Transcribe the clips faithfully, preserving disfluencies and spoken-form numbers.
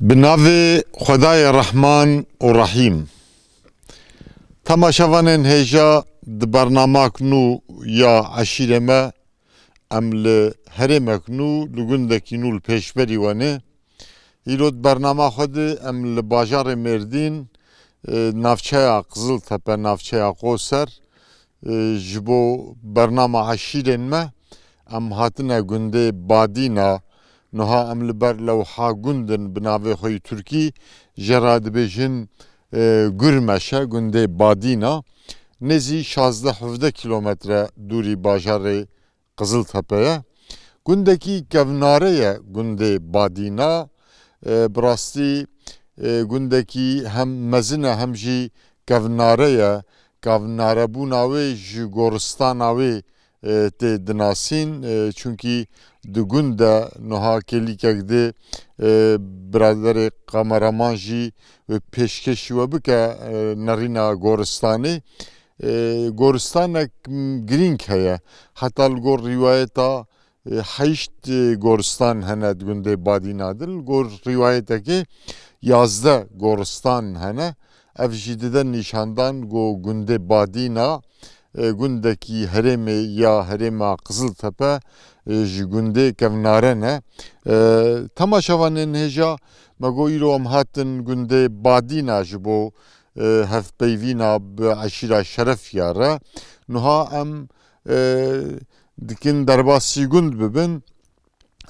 Bi navê Xwedayê Rehman û Rehîm. Temaşevanên hêja, di bernamak nû ya eşîrê me, em li herêmek nû, li gundekî nû li pêşberî we ne. Îro di bernama xwe de em li bajarê Mêrdîn, e, navçeya Qiziltepe, navçeya Qoser, e, ji bo bernama eşîrên me, em hatine gundê Badîna. Niha em li ber lewha gund in bi navê xwe yî Tirkî, jê re dibêjin, e, Gurmeşe, gundê Badîna. Nêzî şazdeh hevdeh kîlometre dûrî bajarê Qiziltepe ye. Gundekî kevnare ye gundê Badîna. E, bi rastî, e, gundekî hem mezin e hem jî kevnare ye. Kevnarebûna wê ji goristana wê, e, tê dinasîn. E, çunkî di gund de niha kêlîkek di, e, biraderê kameraman jî wê pêşkêşî we bike, e, nerîna goristanê. E, goristanek, m, girîng heye. Heta li gor rîwayeta, e, heşt, e, goristan hene di gundê Badîna de. Li gor rîwayetekê yazdeh goristan hene. Ev jî dide nîşandan ku gundê Badîna, e, gundekî herêmê ya herêma Qiziltepe, e, ji gundê kevnare ne. E, temaşevanên hêja, me got îro em hatin gundê Badîna ji bo e, hevpeyvîna bi eşîra Şerefiya re. Niha em, e, dikin derbasî gund bibin.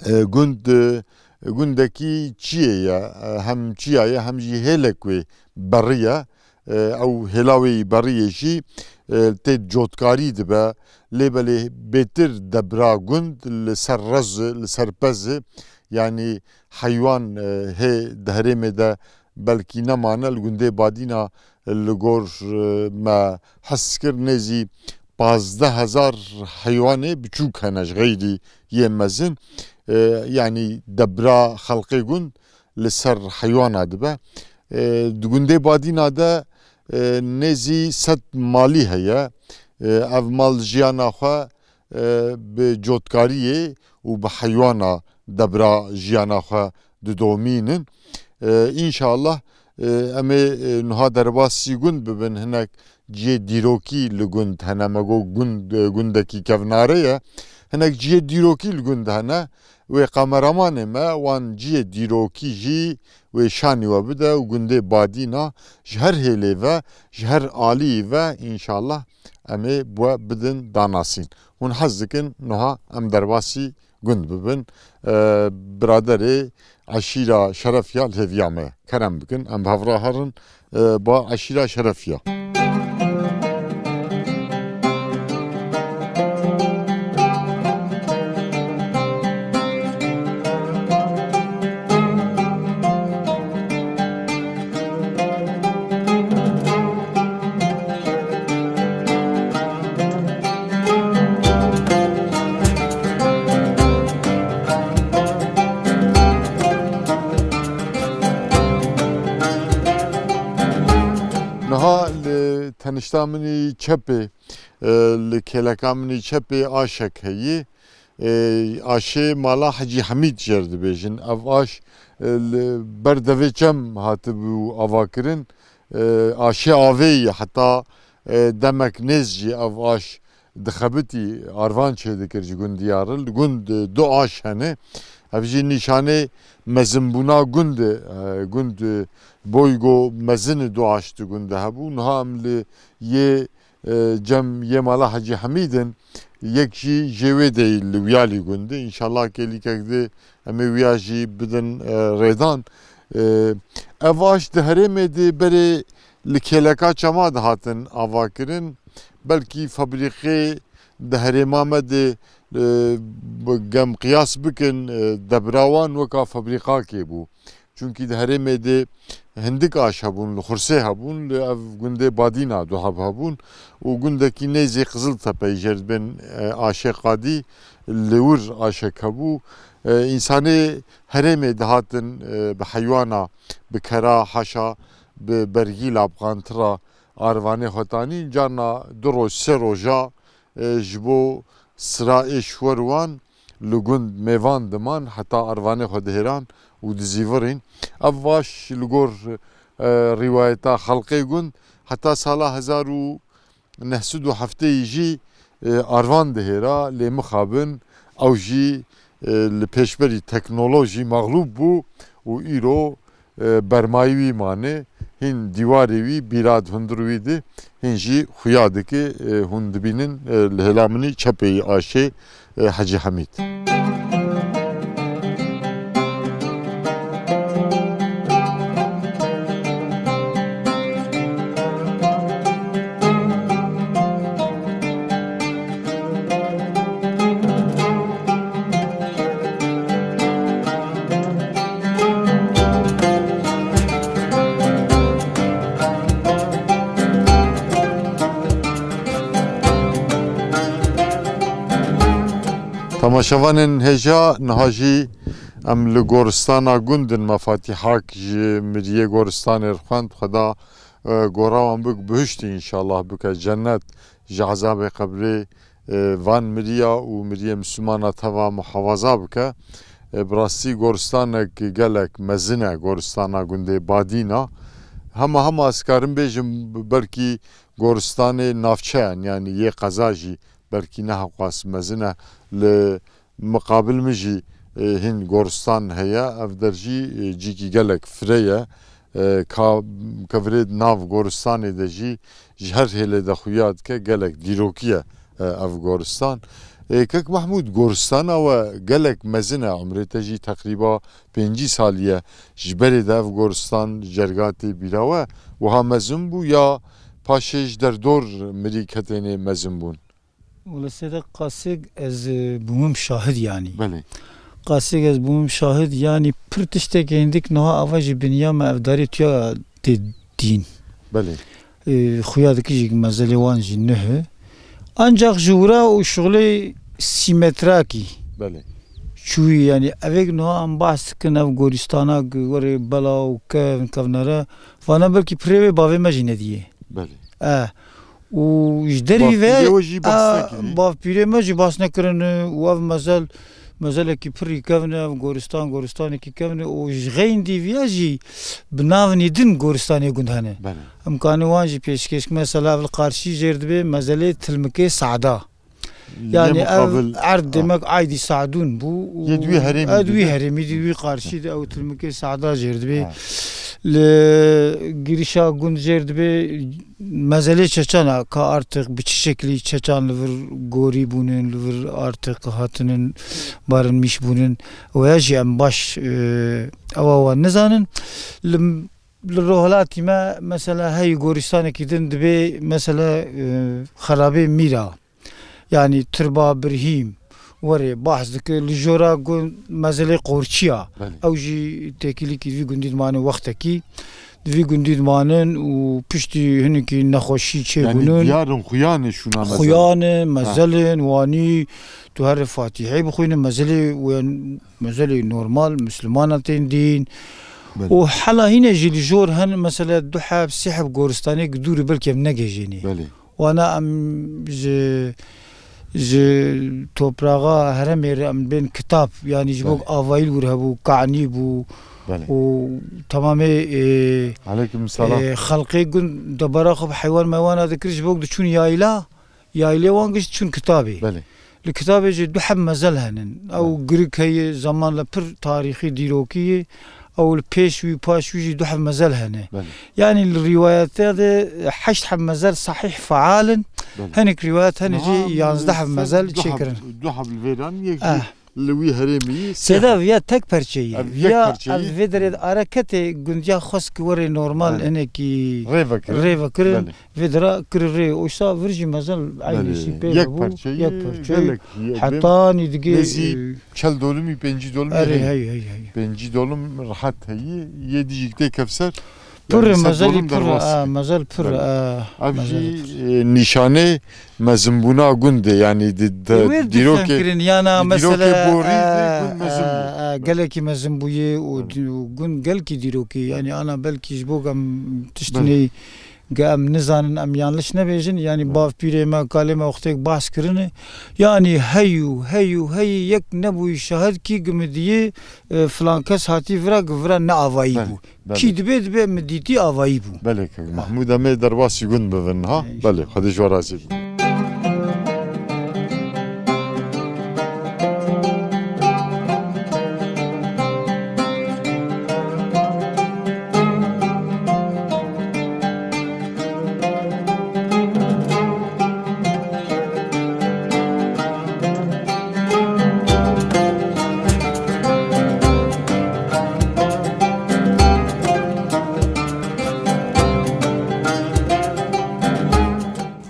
E, gund, e, gundekî çiyê ye, e, hem çiya ye, hem jî hêlek wê berî ye. E, ew hêla wê beriyê jî, e, tê cotkarî dibe. Lê belê bêtir debra gund li ser rez, li ser pez, yanî heywan, e, hê di herêmê de belkî nemane, li gundê Badîna, li gor, e, me hes kir nêzî pazdeh hezar heywanê biçûk hene ji xeyrî yê mezin. E, yanî debra xelqê gund li ser heywana dibe. E, di gundê Badîna de, e, nêzî sed malî heye. E, ev mal jiyana xwe e, bi cotkariyê û bi heywana debra jiyana xwe didomînin. E, înşallah, e, em ê, e, niha derbasî gund bibin. Hinek cihê dîrokî li gund hene. Me got gund, e, gundekî kevnare ye. Hinek cihê dîrokî li gund hene. Wê kameramanê me wan cihê dîrokî jî wê şanî we bide û gundê Badîna ji her hêlê ve, ji her aliyî ve înşallah em ê bi we bidin danasîn. Hûn hez dikin niha em derbasî gund bibin? E, biraderê eşîra Şerefiya li hêviya me ye. Kerem bikin, em bi hev re herin, e, ba eşîra Şerefiya. Niha li tenişta min î çepê, e, li kêleka min î çepê aşek heyî. E, aşê mala Hecî Hemîd jê re dibêjin. Ev aş, e, li ber devê çem hatibû avakirin. E, aşê avê ye, heta, e, demek nêz jî ev aş dixebitî, arvan çêdikir ji gundiya re. Li gund, e, du aş hene. Ev jî nîşanê mezinbûna gund e. E, gund, e, boy go mezin e, du aş di gund de hebû. Niha em li yê, e, cem yê mala Hecî Hemîd in. Yek jî jê wê deyî li Wiyalî gund e. Înşallah kêlîkek di em ê wiya jî bidin, e, rêdan. E, ev aş di herêmê di berê li kêleka çema dihatin avakirin. Belkî fabrîqê di herêma me de, e, bi gem qiyas bikin, e, debra wan weka fabrîqakê bû. Çunkî di herêmê de hindik aş hebûn, li Xursê hebûn, li ev gundê Badîna du heb hebûn û gundekî nêzî Qiziltepeyê jê re dibên, e, aşê Qadî li wir aşek hebû. E, însanê herêmê dihatin, e, bi heywana, bi kera, haşa, bi bergîla, bi qantira arvanê xwe tanîn, carna du roj, sê roja, e, ji bo sira êş wer wan li gund mêvan diman, heta arvanê xwe dihêran û dizîvirîn. Ev vaş li gor, e, rîwayeta xelqê gund heta sala hezar û neh sed û heftê jî, e, arvan dihêra, lê mixabin ew jî, e, li pêşberî teknolojî mexlûb bû û îro, e, bermayî wî mane, hîn dîwarê wî bîra di hundir wî di, hîn jî xuya dike, e, hûn dibînin, e, li hêla min î çepê yî aşê, e, Hecî Hemîd. Temaşevanên hêja, niha jî em li goristana gund in. Me Fatîhak ji miriyê goristanê re xwend, Xweda, e, gora wan bik bihiştî, înşallah bike cennet, ji ezabê qebrê, e, van miriya û miriyê Mislimana teva muhafaza bike. E, bi rastî goristanek gelek mezin e, goristana gundê Badîna. Hema hema ez karim bêjim, belkî goristanê navçe in, yanî yê qeza jî belkî ne hewqas mezin e. Li miqabil min jî, e, hîn goristan heye. Ev der jî, e, cîkî gelek firê ye. E, ka, kevirê nav goristanê de jî ji her hêlê de xuya dike, gelek dîrokî ye, e, ev goristan. E, Kek Mehmûd, goristana we gelek mezin e, umrê te jî teqrîba pêncî salî ye. Ji berê de ev goristan cerga tê bîra we wiha mezin bû ya paşê ji derdor mirî ketênê mezin bûn? Wele sêde qasêk ez, e, bûmim şahid yanî. Belê. Qasêk ez bûmim şahid yanî pir tiştekê hindik niha ava jî binya me evdarê tuya tê dîn. Belê. E, xuya dikî jî mezelê wan jî nuh e. Ancak ji wira û şixulê sîmetrakî Belê. Çûyî yanî evêk niha em behs dikin ev gorîstana werê bela û kevn kevnere vana belkî pirê wê bavê me jî nediyê. Belê. E, û ji derî ve, Bavpîrê we jî behs e, nekirî. Bavpîrê me jî behs nekirin û ev mezel, mezelekî pirî kevn e, ev goristan, goristanekî kevn e û ji xeyn dîviya jî bi navnî din goristanê gund hene. Belê. Em kanî wan jî pêşkêş, mesela ev li qarşî jêr dibê mezelê Tilmikê Sada. Yanî ev muqabil, erd ha. Demek aydî Sadûn bû û Yê di wî herêmî ed wî de. Herêmî di wî qarşî de ew Tilmikê Sada jêr dibê. Ha. Li girişa gund jêr dibê mezelê çeçan a ka artık bi çi şeklî çeçan li vir gorî bûnin, li vir artık hatinin barin mîş bûnin. Weya jî em baş, e, ewa wan nizanin. Li, li rohilatî me mesela hey goristanekî din dibê mesela, e, xerabê mîra. Yanî Tirba Birhîm werê bahs dike li jora gund mezelê Qorçiya. Belê. Ew jî têkilîkî di vî gundî dimanin wextekî. Di vî gundî dimanin û piştî hinekî nexweşî çêbûnin. Yanî diyar in xuyanê şûna mezel. Xuyan e, Ha. Mezel in, wanî tu herê Fatîhê bixwîne, mezelê wê, mezelê normal, Mislimana tên dîn. Belê. Û hela hîne jî li jor hin, mesela du heb, sê heb goristanê ki dûrî belkî em negehîjênî. Belê. Wana em ji, ji topraxa heremê re em bên kitap, yanî ji bo Belê. Avayî li wir hebû, kanî bû Belê. Û temamê, e, Aleyküm selam. E, xelqê gund debara xwe bi heywan meywana dikir, ji bo diçûn yayla, yaylê wan giş diçûn kitabê. Belê. Li kitabê jî du heb mezel henin. Ew Belê. Girik heye, zamanla pir tarîxî dîrokî ye. Ew li pêş wî, paş wî jî du heb mezel hene. Belê. Yanî li rîwayeta de heşt heb mezel sahîh feal in. Belê. Hinek rîwayet hene jî Niha yanzdeh heb mezel du heb, çêkirin. Du heb li vêran yek Eh. Li wî herêmî sê Sêda heb. Viya tek perçeyî. Ev yek Viya perçeyî. Ev vê derê de areketê gundiya xwest ki werê normal Belê. Hinekî Rê vekirin. Rê vekirin. Belê. Vê dira kiri rê. Oysa vir jî mezel Belê. Eynî sî pê Yek bû. Perçeyî, Yek perçeyî. Gelek yê Heta nî digê, Nêzî e, çel dolimî, pêncî dolimî Erê, heye. Hey, hey, hey, hey. Pêncî dolim rehet heye. Yê dijîk tê kevser. Pir Yanî sed mezelî dolim pir, derbas e, e. Mezel pir, Belê. E, Ev mezel jî, pir. E, nîşanê mezinbûna gundê, yanî di, di, Wê dîrokê, difem kirin, yana di dîrokê mesela, borî de e, gund mezin bû. E, e, gelekî mezin bûye û Belê. Di-, û gund gelkî dîrokê, yanî ana belkî ji bo em tiştinê Belê. Ge em nizanin, em yanlış nebêjin, yanî bav pîrê me, kalê me wextêk behs kirine, yanî hey û hey û hey yek nebûyî şahid kî gimidiyê, e, filan kes hatî vira, gi vira ne avayî Belê, bû. belê. Kî dibê, dibê mi dîtî avayî bû. Belê kek Mahmûd, em ê derbasî gund bivin ha. Belê, Xwedê ji we razî bû.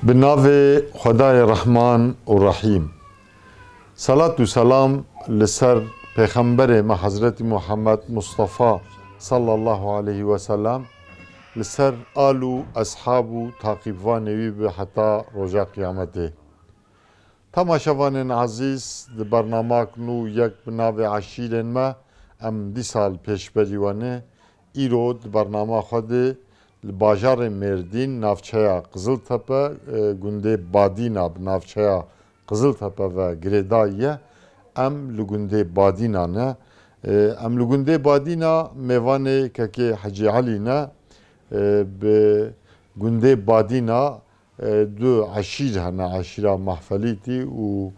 Bi navê Xwedayê Rehman û Rehîm. Selat û selam li ser Pêxemberê me Hezretî Muhammed Mustafa sallallahu aleyhi ve sellem, li ser al û eshab û taqîbvanê wî bi heta roja qiyametê. Temaşevanên ezîz, di bernamak nû yek bi navê Eşîrên me em dîsa li pêşberî we ne. Îro di bernama xwe de li bajarê Mêrdîn, navçeya Qiziltepe, e, gundê Badîna, bi navçeya Qiziltepe ve girêdayî ye. Em li gundê Badîna ne. E, em li gundê Badîna mêvanê kekê Hecî Elî ne. E, bi gundê Badîna e, du eşîr hene, eşîra Mahfelîtî û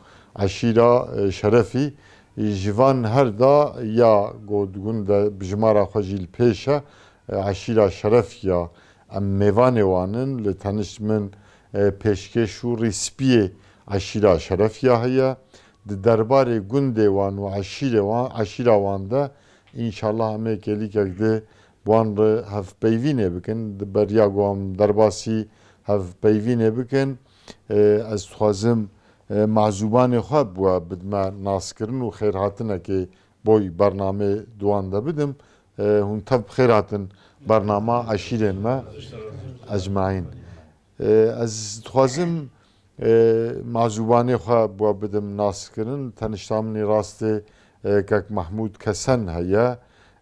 eşîra, e, Şerefî. Ji van her da ya ku di gund de bi jimara xwe jî li pêş e, e, eşîra Şerefî ya. Em mêvanê wan in, li tenişt min, e, pêşkêş û rîspiyê eşîra Şerefî ya heye. Di derbarê gundê wan û eşîrê wan, eşîra wan de înşallah em ê kêlîkek di bi wan re hevpeyvînê bikin. Di beriya ku em derbasî hevpeyvînê bikin, e, ez dixwazim, e, mezûbanê xwe bi we bidime naskirin û xêrhatinekê boy bernamê di wan de bidim. E, hûn tev bi xêr hatin bernama eşîrên me ecmaîn. E, ez dixwazim, e, mezûbanê xwe bi we bidim naskirin. Tenişta min î rastê, e, kek Mehmûd Kesen heye.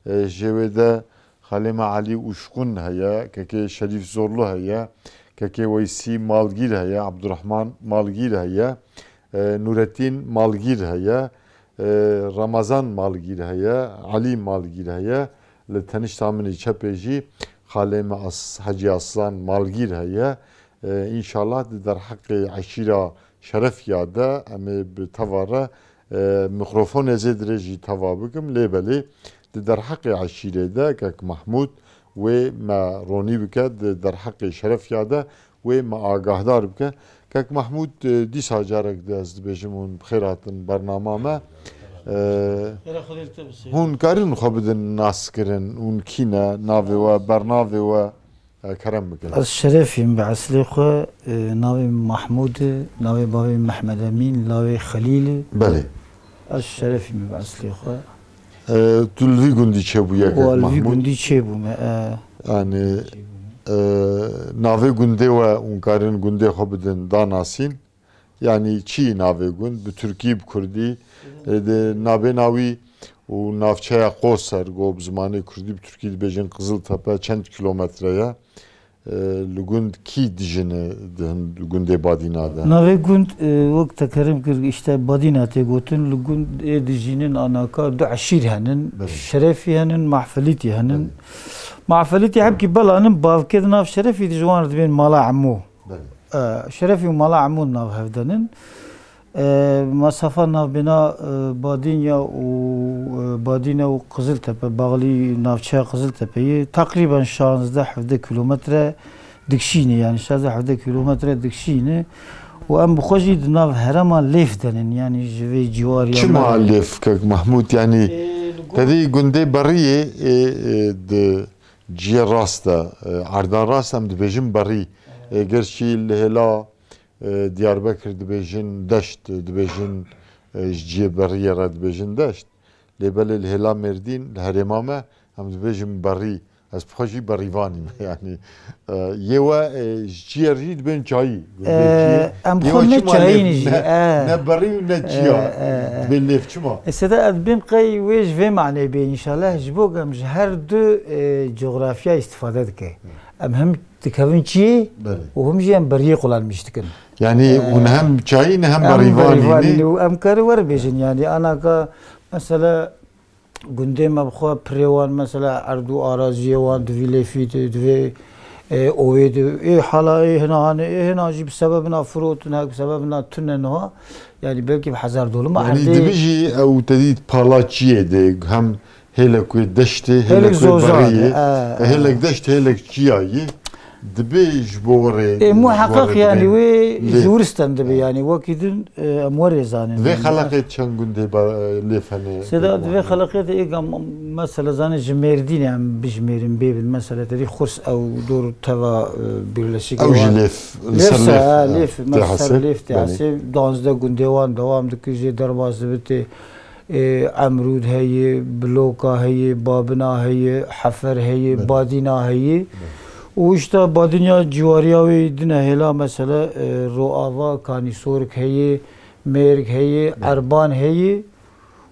E, jê wê de xalê me Elî Uşkun heye, kekê Şerîf Zorlu heye, kekê Weysî Malgîr heye, Abdurrahman Malgîr heye, e, Nurettin Malgîr heye, e, Ramazan Malgîr heye, Elî Malgîr heye. Li tenişta min î çepê jî xalê me As-, Hecî Aslan Malgîr heye. E, înşallah di derheqê eşîra Şerefya de em ê bi teva re, e, mikrofonê zêdirê jî teva bikim. Lê belê di derheqê eşîrê de kek Mehmûd wê me ronî bike, di derheqê Şerefya de wê me agahdar bike. Kek Mehmûd, e, dîsa carek di ez dibêjim hûn bi xêr hatin bernama me. E, Xêra Xwedê li te bise. Hûn karin xwe bidin naskirin, hûn kî ne, navê we, bernavê we, e, kerem bikin. Ez Şerefî me bi eslê xwe, e, navê min Mahmûd e, navê bavê min Mehmed Emîn, lawê Xelîl e. Belê. Ez Şerefî me bi eslê xwe. E, tu li vî gundî çêbûye kek Mehmûd? Wa li vî gundî çêbûme, e. Yanî, e, navê gundê we hûn karin gundê xwe bidin danasîn? Yanî çi navê gund? Bi tirkî, bi kurdî, e, di nabêna wî û navçeya Qoser, go bi zimanê kurdî, bi tirkî dibêjin Qiziltepe, çend kîlometre ye? E, li gund kî dijine di hin-, gundê Badîna de? Navê gund, e, wek te kerem kir, îşte Badîna tê gotin, li gund ê dijînin anaka du eşîr henin, Belê. Şerefî henin, Mahfelîtî henin. Belê. Mahfelîtî hemkî belanin, bavkê di nav Şerefî de ji wan re dibên mala Emo. Belê. E, Şerefî û mala Emo di nav hev de nin. E, mesafa navbêna, e, Badînya û, e, Badîne û Qiziltepe, baxlî navçeya Qiziltepeyê, teqrîben şazdeh hevdeh kîlometre dikşîne, yanî şazdeh hevdeh kîlometre dikşîne. Û em bi xwe jî di nav herêma Lêf de nin, yanî ji vê ciwariya Çima me. Lêf, kek Mehmûd? Yanî E, li gor- te dî gundê Beriyê, e, e, di cihê rast de, e, erda rast em dibêjin Berî. E, gerçî li hêla e, Diyarbekir dibêjin deşt, dibêjin, e, ji cihê Beriyê re dibêjin deşt. Lê belê li hêla Mêrdîn, li herêma me, em dibêjin Berî. Ez bi xwe jî berîvanî me, yanî, e, yê we, e, ji çiyê re jî dibên çayî. Gundê çiyê. Em xwe ne çayî ne jî, ne, e, ne berî û ne çiya. E, e, e. Dibên lêv çima? E, Seda, ez dibêm qey wê ji vê maneyê bê înşallah, ji bo ku em ji her du, e, cografya îstifade dike. Em hem dikevin çiyê û hem jî em beriyê qulanmîş dikin. Yanî, e, hûn hem çayî ne hem berîvanî ne. Û em karin werin bêjin, yanî, anaka, mesela, gundê me bi xwe pirê wan, mesela, erd û araziyê wan di vî lêfî de, di vê, e, ovê de, ê hala ê hina hane, ê hina jî bi sebebina firotin, hek bi sebebina tune niha, yanî belkî bi hezar dolum a erdê. Yanî dibe jî ew te dît pala çiyê de hem hêlek wê deştê, hêlek wê beriyê, e, hêlek deşt, hêlek çiyayê. Dibe ji bo rê, ê, muheqeq, yanî wê ji wir stendibe, yanî wekî din, e, em werê zanin. Vê xeleqê çend gundê ba-, lêv hene? Seda, di vê xeleqê de êga m-, mesela zanê ji Mêrdînê em bijmêrin bêbin, mesela te dî Xurs ew dor teva, e, birleşik ew jî lêv, lêv ser lêv, ha, lêv, tê hesê, ser lêv tê hesê, danzdeh gundê wan dewam dikir jê derbas dibe tê. Ê, Emrûd heye, Biloka heye, Babina heye, Hefer heye, Badîna heye. Û işte Badînya ciwariya wê din e hêla mesele, e, Roava, Kanîsorik heye, Mêrg heye, Erban heye.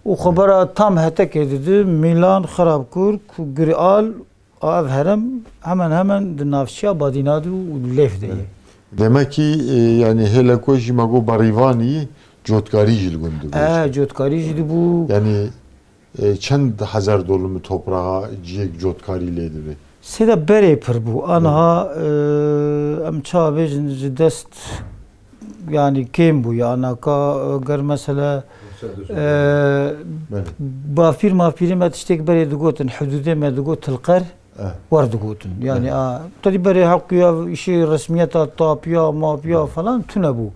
Û xebera tam hetekê didi, Mîlan, Xirabkurk, Gural, A, ev herem hemen hemen di navçeya Badîna de û Lêv de ye. Demek ki, e, yani hêlek we jî me got berîvanî, cotkarî jî li gund dibû. E, cotkarî jî dibû. Yani, e, çend hezar dolumî toprağa ciyek cotkarî lê dibe? Sêde berê pir bû. Aniha, e, em çawa bêjin ji dest Yani kêm bû, ya naka, e, ger mesele, e, bavpîr mavpîrê me tiştek berê digotin, hudûdê me digot Tilqer, wer digotin. Yani, a, tedî berê heqûya işê resmiyeta tapiya, mapiya falan tune bû.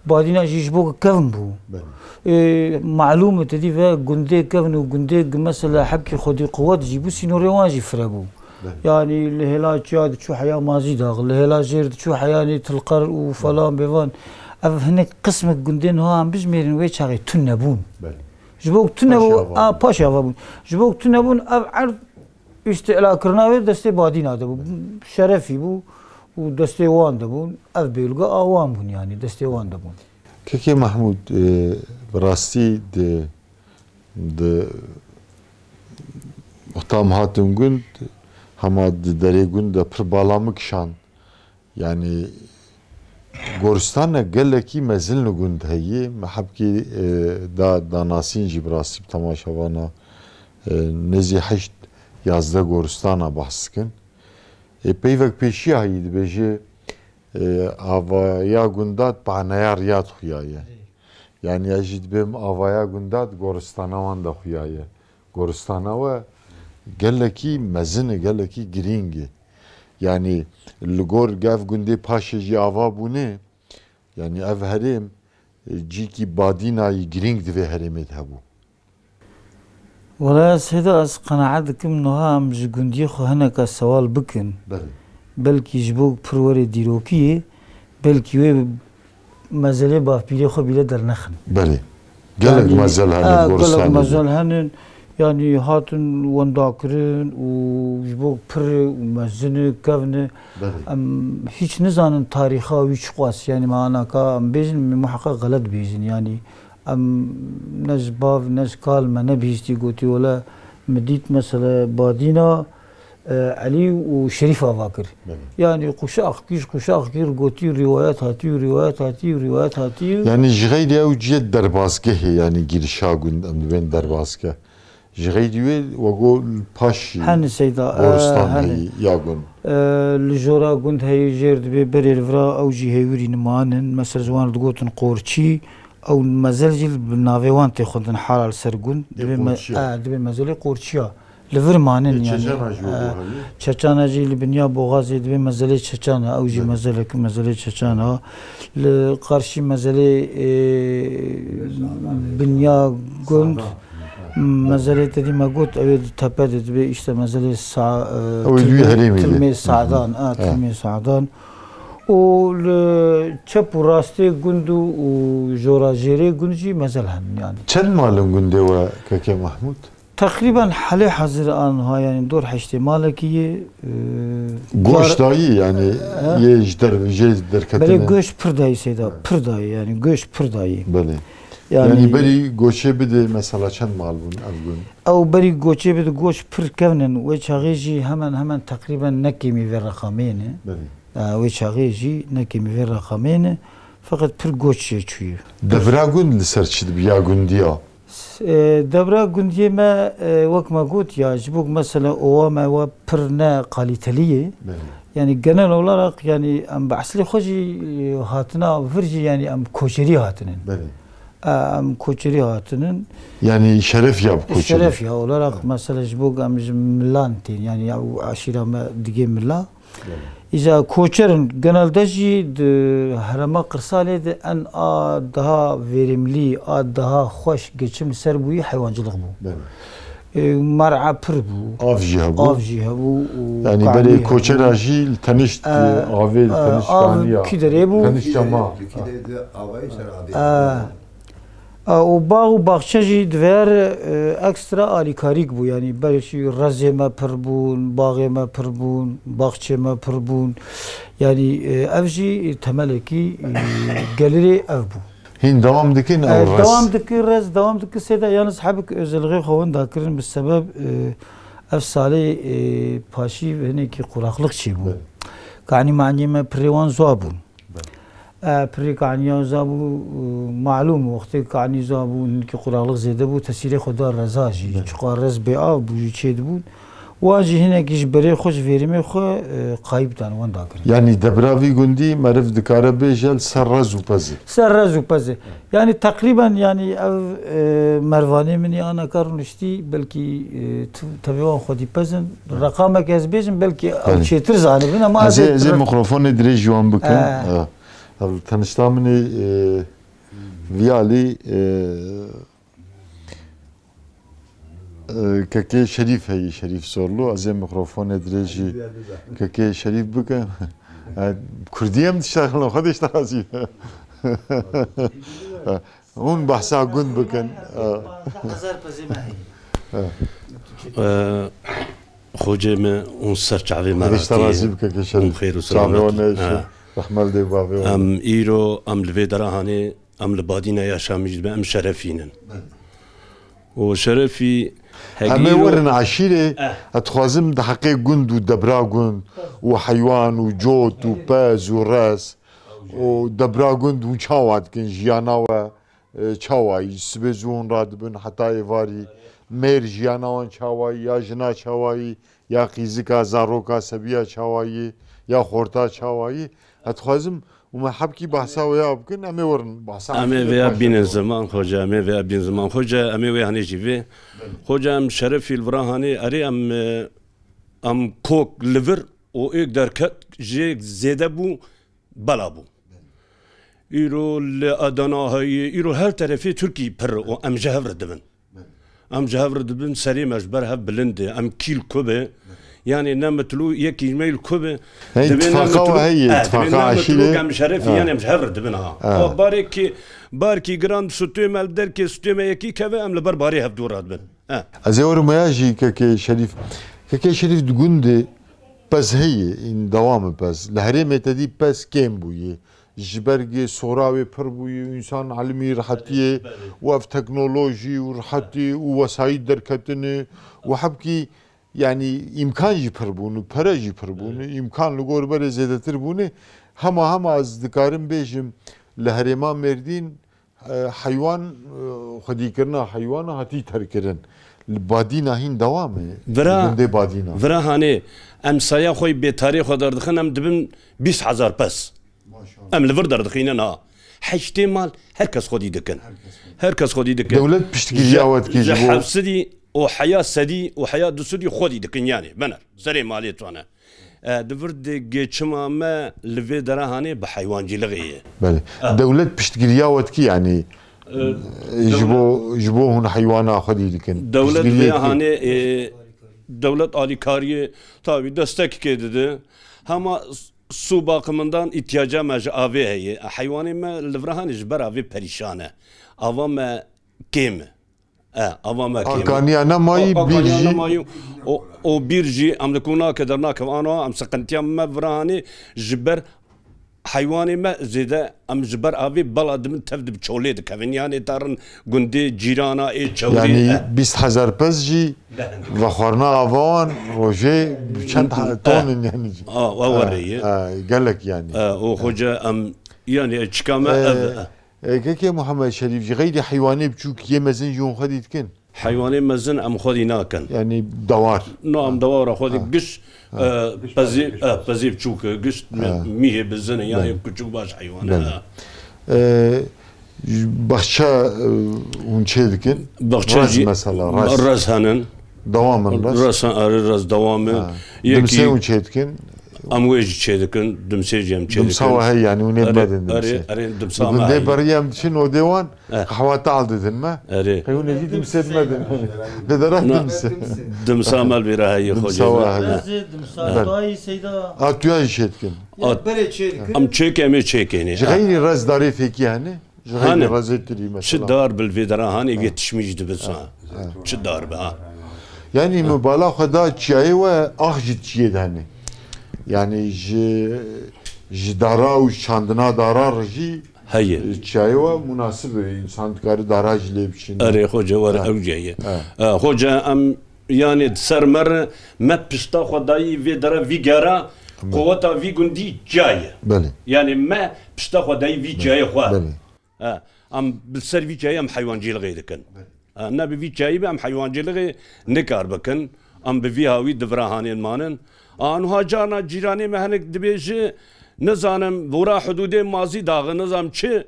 Badîna jî ji bo kevn bû. E, malûm e, tedî ve gundê kevn û gundê mesela hepkî xwedî quwet jî bû, sînorê wan jî fire bû. Belê. Yanî li hêla çiya diçû heya Mazî Dax, li hêla jêr diçû heyanî Tilqer û falan bêvan. Ev hinek qismek gundên niha em bijmêrin wê çaxê tune bûn. Belê. Ji bo tune bû, a, paşê ava bûn. Ji bo tune bûn, ev erd îstîla kirina wê destê Badîna de bû. Belê. Şerefî bû û destê wan de bûn. Ev bêlga a wan bûn, yanî destê wan de bûn. Kekê Mehmûd, e, bi rastî di Di wexta em hatin gund, hema di derê gund de pir bala min kişand. Yanî goristane gelekî mezin li gund heye. Me hebkê, e, da, danasîn jî bi rastî bi temaşevana, e, nêzî heşt yazdeh goristana behs dikin. E, peyvek pêşiya heyî dibêje, e, avaya gundat paneya riya xuya ye. Yanî ez jî dibêm avaya gunda di goristana wan de xuya ye. Goristana we gelekî mezin e, gelekî girîng e. Yanî li gor gev gundê paşê jî ava bûne, yanî ev herêm, e, cîkî badînayî girîng di vê herêmê de hebû. Wela ez hêda ez qenaet dikim niha em ji gundiyê xwe hineka sewal bikin. Belê. Belkî ji bo pir werê dîrokiyê, belkî wê mezelê bavpîrê xwe bîle dernexin. Belê. Gelek mezel hene, a, gelek mezel hene. Yanî hatin wendakirin û ji bo pir û mezin e, kevn e. Belê. Em hîç nizanin tarîxa wî çiqas, yanî me anaka em bêjin, me muheqeq xelet bêjin. Yanî Em ne ji bav, ne ji kal me nebihîstî gotî, wele min dît, mesele Badîna, e, Elî û Şerîf ava kir. Belê. Yanî quşak kî ji quşak kî gotî, rîwayet hatî û rîwayet hatî û rîwayet hatî û. Yanî ji xeyrî ew ciyê derbazgehê, yanî girişa gund em dibên derbazgeh. Ji xeyrî wê wego li paşî Hene Seyda, e, goristan hene. Heyî ya gund. E, li jora gund heyî jêr dibê berê li vira ew jî hêwirî nimanin. Mesela ji wan digotin Qorçî, ew mezel jî bi navê wan tê xwendin hala li ser gund. Ê, dibê me-, Qorçiya. E, dibê mezelê Qorçiya. Li vir manin. Ê, yanî, Çeçana jî wego, e, heyî. Çeçana jî li binya boxazê dibê mezelê Çeçana. Ew jî, belê, mezelek, mezelê Çeçana. Li qarşî mezelê, e, binya gund. Sadan. Mezelê te dî me got, ew ê di tepe de dibe, işte mezelê Sa-, e, Ew ê di wî tilmê, herêmê de. Tilmê Sadan, a, He. Tilmê Sadan. Û li çep û rastê gund û, û jora jêrê gund jî mezel henin yani. Çend mal in gundê we, Keke Mahmud? Teqrîben helê hazir anha, yani dor heştê malekî yê, e, Goş kar- dayî, yani, He? yê ji der-, jê derketine. Belê goş pir dayî Seyda, pir dayî, yani goş pir dayî. Belê. Yani Yani berî goçê bide, mesela çend mal bûn ev gund? Ew berî goçê bide goç pir kevn in, wê çaxê jî hemen hemen teqrîben ne kêmî vê reqamê ne. Belê. E, wê çaxê jî ne kêmî vê reqamê ne. Feqet pir goç jê çûyî. Devra gund li ser çi dibiya gundiya? E, devra gundiyê me, e, wek me got ya, ji bo ku mesela owa me we pir ne kalîtelî ye. Belê. Yani genel olarak yani em bi eslê xwe jî, e, hatina vir jî yani em koçerî hatinin. Belê. E, em koçerî hatinin. Yani şeref ya bi koçerî. Şeref ya olarak mesela ji bo ku em ji milan tên, yani ya eşîra me digê mila. Belê. Îja koçer in, genelde jî di herêma qirsalê de en a daha verimlî, a daha xweş geçim li ser bûyî heywancılık bû. Belê. E, mer'a pir bû. Av jî hebû. Av jî hebû û Yani kanî belê hebû. Koçera jî li tenişt, E, avê li e, tenişt av kanî ya. Kî derê bû? Tenişt çema. Kî derê de avayî ser avê. E, E, û bax û baxçe jî divêr, e, ekstra alîkarîk bû. Yanî belkî rezê me pir bûn, baxê me pir bûn, baxçê me pir bûn. Yanî, e, ev jî temelekî, e, gelirê ev bû. Hîn dewam dikin ew E, rez? Dewam dikir rez, dewam dikir sêde. Yalnız hebik özelliğê xwe wenda kirin bi sebeb, e, ev salê, e, paşî hinekî quraklık çêbû. Evet. Kanî manî me pirê wan zwa bûn. E, pirê kanî ya za bû, e, malûm, wextê kanî za bû, hinkî quraqlix zêde bû, tesîrê xwe da reza jî. Evet. Çiqa rez bê av bû jî çêdibûn. Wan jî hinekî ji berê xwe, ji vêrimê xwe, e, qayîb dan, wenda kirin. Yanî debra vî gundî meriv dikare bêje li ser rez û pezê. Ser rez û pezê. Yanî teqrîben, yanî ev, e, mervanê min ya neka rûniştî, belkî, e, tu-, tevê wan xwedî pez in. Reqamek ez bêjim, belkî ew Belê. Çêtir zanibin, ama Ez ez ê, ê ez ê re- mikrofonê dirêj ji wan bikim. He. E, ev tenişta min ê, e, viyalî, e, e, kekê Şerîf heyî, Şerîf Zorlu. Ez ê mikrofonê dirêj jî kekê Şerîf bikim. E, Kurdî em diştaxilin, xwe dê işte razî. E, Hûn behsa gund bikin. Hezar pezê me heye. Xocê me hûn ser çavê me Xwedê ji te razî bike, kêşerî. Hûn xêr û Çavê selamet. Wan ne, Ha. Rehmet dê bavê wan. Em îro, em li vê dera hanê, em li Badîna Yaşamî ji me, em şerefî nin. Û şerefî Em ê hegîro werin eşîrê, Eh. ez dixwazim di heqê gund û debra gund û heywan û cot û pez û rez û debra gund hûn çawa dikin, jiyana we, e, çawa yî? Sibê zû hûn radibin heta êvarî, mêr jiyana wan çawa yî, ya jina çawa yî, ya qîzika, zaroka, sebiya çawa yî, ya xorta çawa yî? Ez dixwazim û me hebkî behsa wê ya bikin, em ê werin behsa Em ê eşîrê vêya paşê bînin xwe. Ziman, xoca, em ê vêya bînin ziman. Xoca, em ê wê hanê jî vê. Belê. Xoca, em şerefî li vira hanê, erê em, e, em kok li vir û êk derket jê zêde bû, bela bû. Îro li Adana heye, îro her terefê Tirkî pir û em ji hev re dibin. Em ji hev re dibin, serê me ji ber hev bilind e. Em kî li ku be? Yanî ne mitlû yekî ji me li ku be? Hey, Divê ne ittifaqa mitlû, we heye, eh, ittifaqa divê ne eşîrê. Mitlû em şerefî, Ha. Yanî em ji hev re dibin ha. Ha. O barekî, barkî giran stûyê me li derkê stûyê me yekî keve, em li ber barê hev dûr radibin. Ha. Ez ê werim ya jî kekê Şerîf. Kekê Şerîf di gundê pez heye, în dewam e pez. Li herêmê te dî pez kêm bûye. Ji ber gê sora wê pir bûye, însan elimî rihetiyê Belê, belê. û ev teknolojî û rihetî û wesayît derketine û hebkî, yanî îmkan jî pir bûne, pere jî pir bûne, Belê. îmkan li gor berê zêdetir bûne. Hema hema ez dikarim bêjim, li herêma Mêrdîn, e, heywan, e, xwedîkirina heywana hatî terkirin. Li Badîna hîn dewam e. Vira, Li gundê Badîna. Vira hanê, em saya xwe yê bêtarê xwe derdixin, em dibin bîst hezar pes. Maşallah. Em li vir derdixînin ha. Heştê mal her kes xwedî dikin. Her kes xwedî. Her kes xwedî dikin. Dewlet piştgiriya Ji, we dikî ji ji bo hefsidî û heya sedî û heya du sedî xwedî dikin yanî. Bener. Serê malê tane. E, di vir de geçima me li vê dera hanê bi heywancîlixê ye. Belê. E. Dewlet piştgiriya we dikî yanî, E, e, ji dewlet bo, ji bo hûn heywana xwedî dikin. Dewlet Piştgiriyê vê kî? hanê, e, dewlet alîkariyê tabî destekê dide. Hema s-, sû bakimindan îtiyaca me ji avê heye. Heywanê me li vira hanê ji ber avê perîşan e. Ava me kêm e. E, ava me kêm e. Akaniya nemayî, O, bîr akaniya jî. nemayî. O, o bîr jî em li ku nake dernakeve ana, em seqintiya me vira hanê ji ber heywanê me zêde, em ji ber avê bela dibin tev dib çolê dikevin. Yanê ta rin gundê, cîrana, ê çewrê, Yanî e. bîst hezar pez jî Lehn. vexwarina ava wan rojê bi çend E, ton in yanî. A, wa E, werê ye. e, gelek yanî. E, o xoce em, yanî çika me E, ev, e. E, kekê Muhammed Şerîf jî xeyrî heywanê biçûk yê mezin jî hûn xwedî dikin? Heywanê mezin em xwedî nakin. Yanî dewar. No, em dewara xwedî Ha. giş, Ha. e, pezî, e, pezî biçûk, e, giş Ha. mîhê bizin, yanî Belê. kuçûk baş heywan e. Belê. E, baxçe, e, hûn çê dikin? Baxçe Rez jî, mesela, rez. rez henin. Dewam in rez? Rez, erê rez dewam in. Ha. Yekî Dimsê hûn çê dikin? Em wê jî çê dikin, dimsê jî em çê Dimsa dikin. we heye, yanî hûn ê Erê, medin erê, dimsê. erê, dimsa Li me gundê heye. berî em diçin odê wan, Eh. qehwa tal didin me. Erê. Qey hûn ê jî dimsê medin. Vê dera Na, dimsê. Dimsa me li vê re heye, Dimsa xocê. we heye. Ez ê dimsa Belê. dayî Seyda. A tu ya jî çê dikin. At- Berê çê dikin. Em çêke, em ê çêkênê. Ji xeyrî rez darê fêkî hene? Ji xeyrî Hane. rezê tirî mesela. Çi dar bil vê dera hane Ha. yetişmî ji dibisa. Ha. Çi dar bi ha. Yanî Ha. min bala xwe da çiyayê we ax ji çiyê de hene. Yanî ji, ji dara û çandina dara re jî Heye. çiyayê we munasib e. Însan dikare dara jî lê bişîne. Erê xoce were Ha. ew ceye. Ha. E, xoce em yanî di ser me re me pişta xwe dayî vê dere vî gera Belê. qoweta vî gundî çiyayê. Belê. Yanî me pişta xwe dayî vî çiyayê xwe. Belê. E, em bi ser vî çayî em heywancîlixê dikin. E, ne bi vî çayî be em heywancîlixê nikar bikin. Em bi vî hawî di vira hanên manin. A, nuha carna cîranê me hinek dibêje, nizanim, vora hudûdê mazî daxi, nizam çi?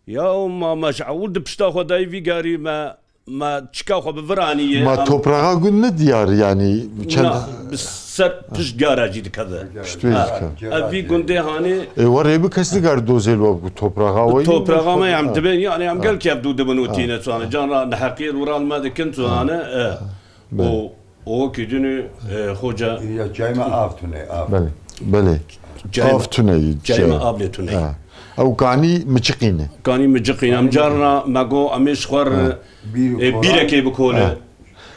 Ya ma, me ji ewil di pişta xwe dayî vî garî me, me çika xwe bi vir anî ye. Ma Em topraxa gund ne diyar yanî? Çend Na, bi ser pişt gara jî dikeve. Pişt wê Ha, dikeve. Ev vî gundê hanê. Ê, werê bi kes nikare dozê li we biku topraxa we yî Topraxa me em Ha. dibên, yani em Ha. gelkî ev dû dibin û Ha. tîne çû hane. Can ra neheqiyê rûral me dikin çû Ha. hane, e, Belê. o, o wekî dinû, e, xoca Ya çayê me av tune, av. Belê, belê. Çayê me, Av tune yî, çayê me çay. av lê tune. Ha. Ew kanî miçiqî ne. Kanî miçiqî ne. Em carna me got, em ê ji xwe re, Ha. Bîr û e, kola. bîrekê bikole. Ha.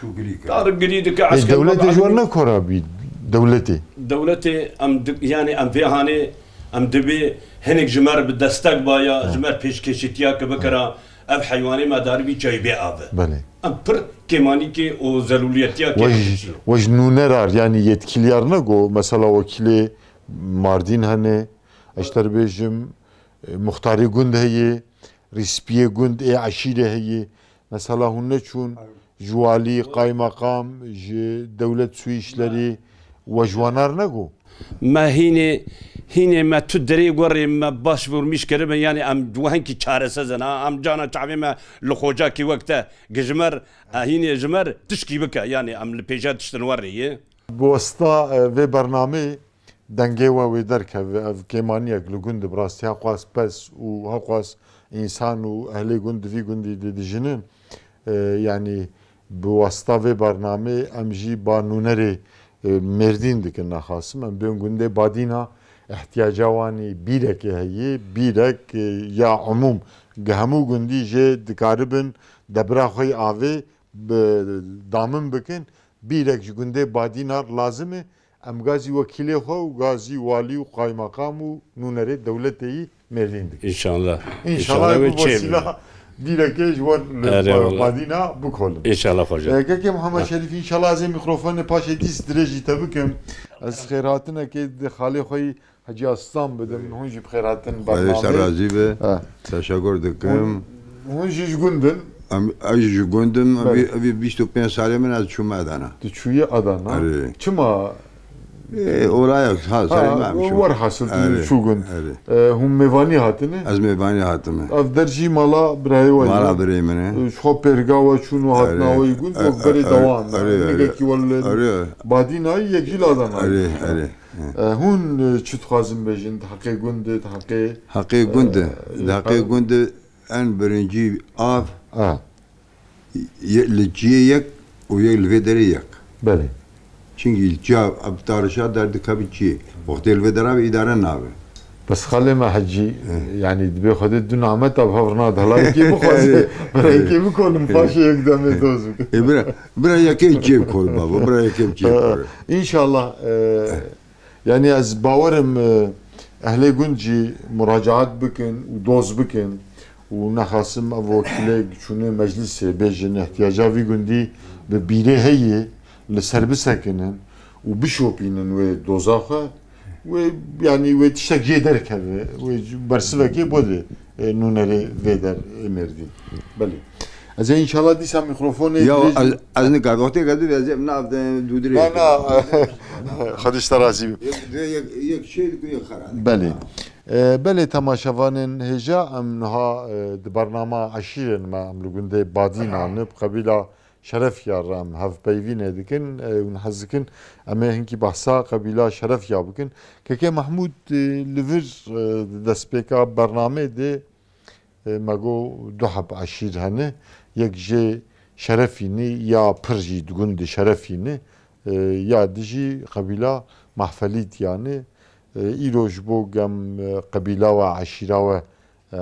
Şûgirî kir. Tarif girî dike, Ê, esker dewletê bak, ji wan ne kora bî? Dewletê. Dewletê em di-, yani em vê hanê, em dibê hinek ji me re bi destek baya, Ha. ji me re pêşkêşîtiya ki bikira, ev heywanê me darî vî çayî bê ave. Belê. Em pir kêmanîkê û zelûliyetiya kê Wej, dikişî. wej nûnerar, yani yetkiliyar ne go, mesela wekîlê Mardîn hene, ez ji te re bêjim, e, muxtarê gund heye, rîspiyê gund ê eşîrê heye. Mesela hûn neçûn ji walî, qaymeqam, ji dewlet sû îşlerî we ji wan ar nego? Me hînê, hînê me tu derê gorê me baş vurmîş kiribin, yani em wehnkî çaresez in. Ha, em cana çavê me li xocakî wek te gijmer, e, hînê ji me r tişkî bike, yani em li pêşe tiştin werê ye. Bi wasta, e, vê bernameyê dengê we wê derkeve. Ev kêmaniyek li gund e, bi rastî heqwas pes û heqwas însan û ehlê gund di vî gundî de dijinin. E, yanî bi wasta vê bernameyê em jî ba nûnerê, e, Mêrdîn dikin nexasim. Em bên gundê Badîna, ihtiyaca wan î bîrekê heye, bîrek, e, ya umûm, gi hemû gundî jê dikaribin debira xwe yê avê bi damin bikin. Bîrek ji gundê Badînar lazim e. Em gazî wekîlê xwe û gazî walî û qaymeqam û nûnerê dewletê yî Mêrdîn dikin. Înşallah. Înşallah Înşallah wê bi çê wesîla bîrekê ji wan li Erê Pa-, wala. Badîna bikolin. Înşallah xocam. E, kekê Muhammed Ha. Şerîf, înşallah ez ê mîkrofonê paşê dîs dirêjî te bikim. Ez xêrhatinekê di xalê xwe yî Hecî Aslan bidim, hûn jî bi xêr hatin Xwedê ser bernameyê. razî be. Ha. Teşekkür dikim. Hûn, hûn jî ji gund in? Em, ez jî ji gund im. Belê. Ev, ev bîst û pênc salê min ez çûme Adana. Tu çûyî Adana? Erê. Çima? Ê, oraya, ha, serê Ha, me em çû. werhasil tu Erê, çû gund. erê. E, hûn mêvanî hatine? Ez mêvanî hatime. Ev der jî mala birayê we Mala ye. birayê min e. E, ji xwe pêrga we çûn û hatina Erê. we yî gund, E, wek berê e, dewam e. erê, erê. Nigekî we li Erê. Badînayî, yek jî li Adanayî. Erê, erê. E, hûn, e, çi dixwazin bêjin di heqê gund e, di heqê, Heqê gund e. e, Di heqê e, gund e en birincî av, Ha. ye-, li ciyê yek û yek li vê derê yek. Belê. Çinkî li ciya ev tarişa derdikeve ciyê. Wextê li vê dera be îdare nabe. Bes xalê me Hecî, yanî dibê Xwedê du nameta bi hev rina delayekê bixwaze, birayekê bikonin, paşê yek demê doz bikin. E, bira, bira yekê çê bikol baba, bira yekê çê bikol. İnşallah, e, yanî ez bawerim, e, ehlê gund jî muracaat bikin û doz bikin û nexasim ev wekîlê çûnê meclisê bêjin ihtiyaca vî gundî bi bîrê heye li ser bisekinin û bişopînin wê doza xwe. Wê, yanî wê tiştek jê derkeve, wê bersivekê bode, e, nûnerê vê der ê Mêrdîn. Belê. Ez ê înşallah dîsa mîkrofonê Ya dirêj ez, ez nikar, wextê ke dibê ez ê nav de dûdirê. Na, na. Xwedê ji te razî be. Yek, yek, yek şey diku, yek xera. Belê. E, belê, temaşevanên hêja, em niha, e, di bernama eşîrên me, em li gundê Badînan, bi qebîla Şerefya re em hevpeyvînê dikin, e, hûn hez dikin, em ê hinkî behsa qebîla Şerefya bikin. Keke Mehmûd, e, li vir, e, di destpêka bernameyê de, e, me got du heb eşîr hene. Yek jê Şerefînî ya pir jî di gundê Şerefînî, e, ya di jî qebîla Mahfelîtiyanê. E, îro ji bo gem, e, qebîla we, eşîra we,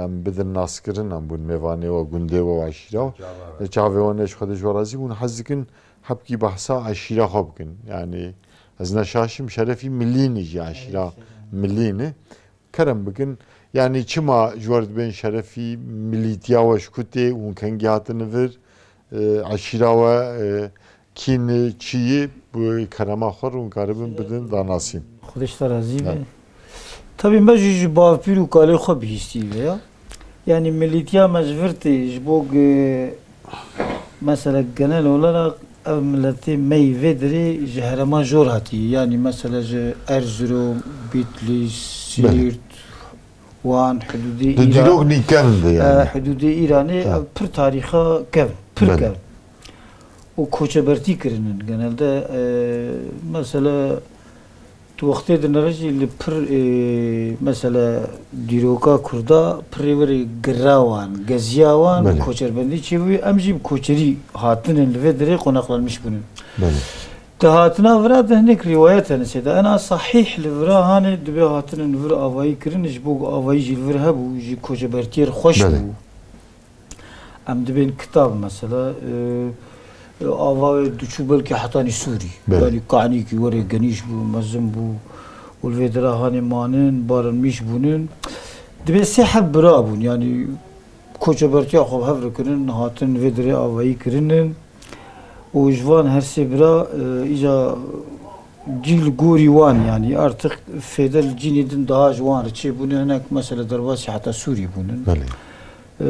em bidin naskirin, em bûn mêvanê we, gundê we û eşîra we. Çava. E, çavê we ne ji Xwedê ji we razî bûn. Hez dikin hebkî behsa eşîra xwe bikin. Yanî ez ne şaşim, Şerefî Milînî jî eşîra Milînî. Kerem bikin. Yanî çima ji we re dibên Şerefî, milîtiya we ji ku tê, hûn kengî hatine vir? E, eşîra we, e, kî ne, çi ye, bi kerema xwe re hûn karibin bidin danasîn. Xwedê ji te razî be. Evet. Tabî me jî ji bavpîr û kalê xwe bihîstiye ya. Yanî milîtiya me ji vir tê, ji bo ge-, mesela genel olarak ev miletê me yî vê dirê ji herêma jor hatiye. Yanî mesela ji Erzurum, Bitlîs, Belê. Sîrt, Wan, hidûdê Di Îra-, dîrok nî kevn de e, yanî. Hidûdê Îranê, Ha. ev pir tarîxa kevn, pir Belê. kevn. Û koçebertî kirinin genelde, e, mesela, tu wextê dinere jî li pir, e, mesela, dîroka Kurda pirê were gira wan, geziya wan, Belê. koçerbendî çêbûye, em jî bi koçerî hatinin li vê dirê qonaqlanmiş bûnin. Belê. Di hatina vira de hinek rîwayet hene sêda. Ena sahîh li vira hanê dibê hatinin vir avayî kirin, ji bo ku avayî jî li vir hebû, ji koçebertiyê re xweş Belê. bû. Em dibên kitab mesela, e, e, ava wê diçû belkî hetanî Sûrî. Belê. Yanî kanîkî werê genîş bû, mezin bû. Û li vê dira hanê manin, barin mîş bûnin. Dibê sê heb bira bûn, yanî koçebertiya xwe bi hev re kirin, hatin vê dirê avayî kirinin. Û ji van her sê bira, e, îca cî li gorî wan, yanî artık fêde li cînê din daha ji wan re çêbûne, hinek mesela derbasî heta Sûrî bûnin. Belê. E,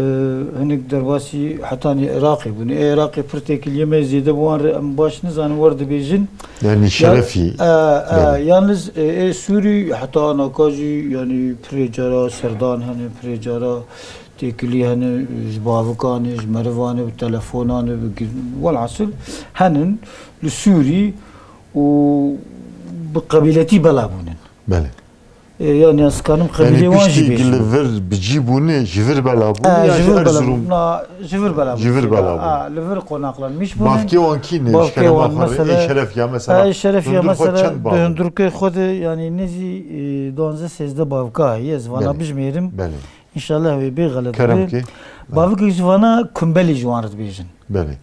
hinek derbasî hetanî Iraqê bûne. Ê Iraqê pir têkiliyê me zêde bi wan re em baş nizanin, wer dibêjin. Yanî Ya-, Şerefî. e, e, Belê. Yalnız, e, ê Sûrî heta anaka jî, yanî pirê cara serdan hene, pirê cara têkilî hene, ji bavikan e, ji merivan e, bi telefonan e, bi gi-, welhasil henin li Sûrî û bi qebîletî bela bûnin. Belê. E, yanî ez kanim Yanî qebîlê wan jî piştî bêjim. Li vir bi cî bûne, ji vir bela bûne, E, ya ji ji vir bela Erzurum? bûn. Na, ji vir bela bûn. Ji vir bela bûn. A, li vir qonaqlanmiş bûnin. Bavkê wan kî ne? Bavkê wan, ji kerema xwe re, mesela, ê Şerefya mesela, e, Şerefya hundir xwe mesela, çend di bavê? Hundirkê xwe de, yanî nêzî, e, duanzeh sêzdeh bavka heye, ez vana Belê. bijmêrim. Belê. Înşallah wê bê xelet Kerem be. Kê. Bavikek ji vana Kumbelî ji wan re dibêjin. Belê.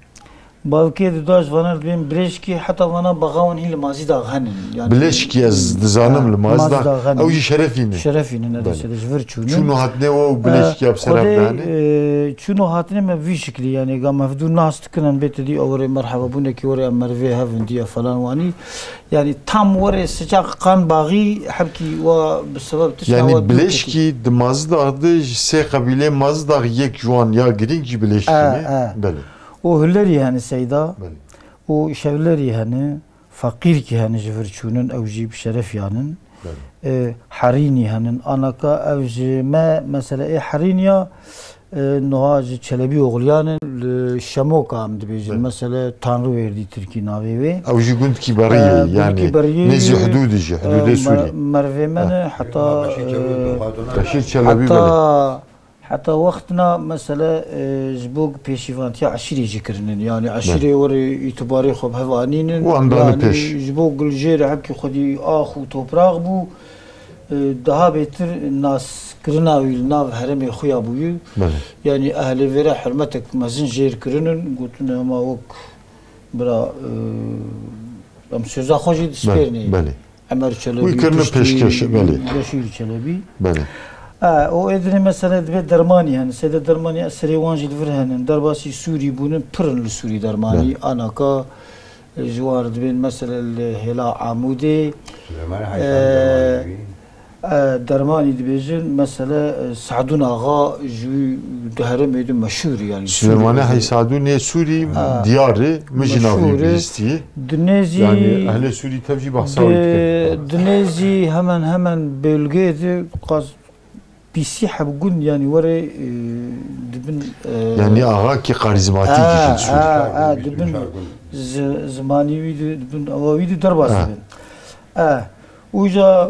Bavikê di da ji vana re dibên Bilêşkî, heta vana baxa wan hî li Mazî dax henin. Yanî Bilêşkî ez dizanim Ha, li Mazî Mazî dax. dax henin. Ew jî Şerefî ne. Şerefî ne, ne Belê. dese de ji vir çûnin. Çûn û hatinê we û Bilêşkî E, ya bi ser Xwedê, hev dane. e, çûn û hatinê me vî şiklî, yanî ga me hevdû nas dikin, em bê te dî ew re merheba bûnekî were, em merivê hev in diye falan wanî. Yanî tam were sıcak kan bağı hebkî wa bi sebeb tişta Yanî wa dûr Bilêşkî di Mazîdax de ji sê qebîlê Mazîdax yek ji wan ya girîng jî Bilêşkî E, ne? e. Belê. Û hulerî hene seyda. Belê. Û şevlerî hene, feqîrkî hene ji vir çûnin, ew jî bi şeref yanin. Belê. E, herînî henin. Anaka ev ji me, mesela ê herîniya, E, niha ji Çelebî Oxliyan in, li Şemoka em dibêjin. Belê. Mesele Tanrıverdi Tirkî navê wê. Ew jî gundkî berî ye, E, yanî gundkî berî ye, nêzî hudûdî jî, e, hudûdê me-, Sûrî. mervê me ne, Ha. heta, Beşîr Çelebî, e, Beşîr Çelebî, heta, belê. heta wextina mesele, e, ji bo pêşîvantiya eşîrê jî kirinin. Yanî Belê. eşîrê were îtibarê xwe bi hev anînin. Wan dane Yanî pêş. ji bo gil jê re hebkî xwedî ax û topraq bû. E, daha bêtir naskirina wî li nav herêmê xwe ya bûyî. Belê. Yanî ehlê vêre hurmetek mezin jêr kirinin, gotin hema wek bira, e, em söza xwe jî Belê, dispêrnê. belê. Emer Çelebî, Wî kirine piştî pêşkeş, belê. Beşîr Çelebî. Belê. E, û ê dinê mesele dibe dermanî, yani seyde dermanî eserê wan jî li vir henin. Derbasî Sûrî bûnin, pir in li Sûrî dermanî. Belê. Anaka, e, ji wan re dibên mesele li hêla Amûdê. Süleyman Heysan E, dermanî wî. E, dermanî dibêjin, mesele, e, Sadûn Axa ji wî di herêmê de meşhûr, yani Süleymanê Sûrî. Heysadûnê Sûrî Ha. diyar e, min jî navê Meşhûr e. bihîstiye. Di nêzî Yani ehlê Sûrî tev jî behsa wî dikin. Di nêzî hemen hemen bölgeyê de qas bîsî heb gund, yani were, e, dibin, e, Yani axa ki karizmatik Ha, işin Sûrî. ha, ha, Bîst û dibin çar gund. zi-, zimanî wî di, dibin, ewa wî di derbas Ha. dibin. E, uca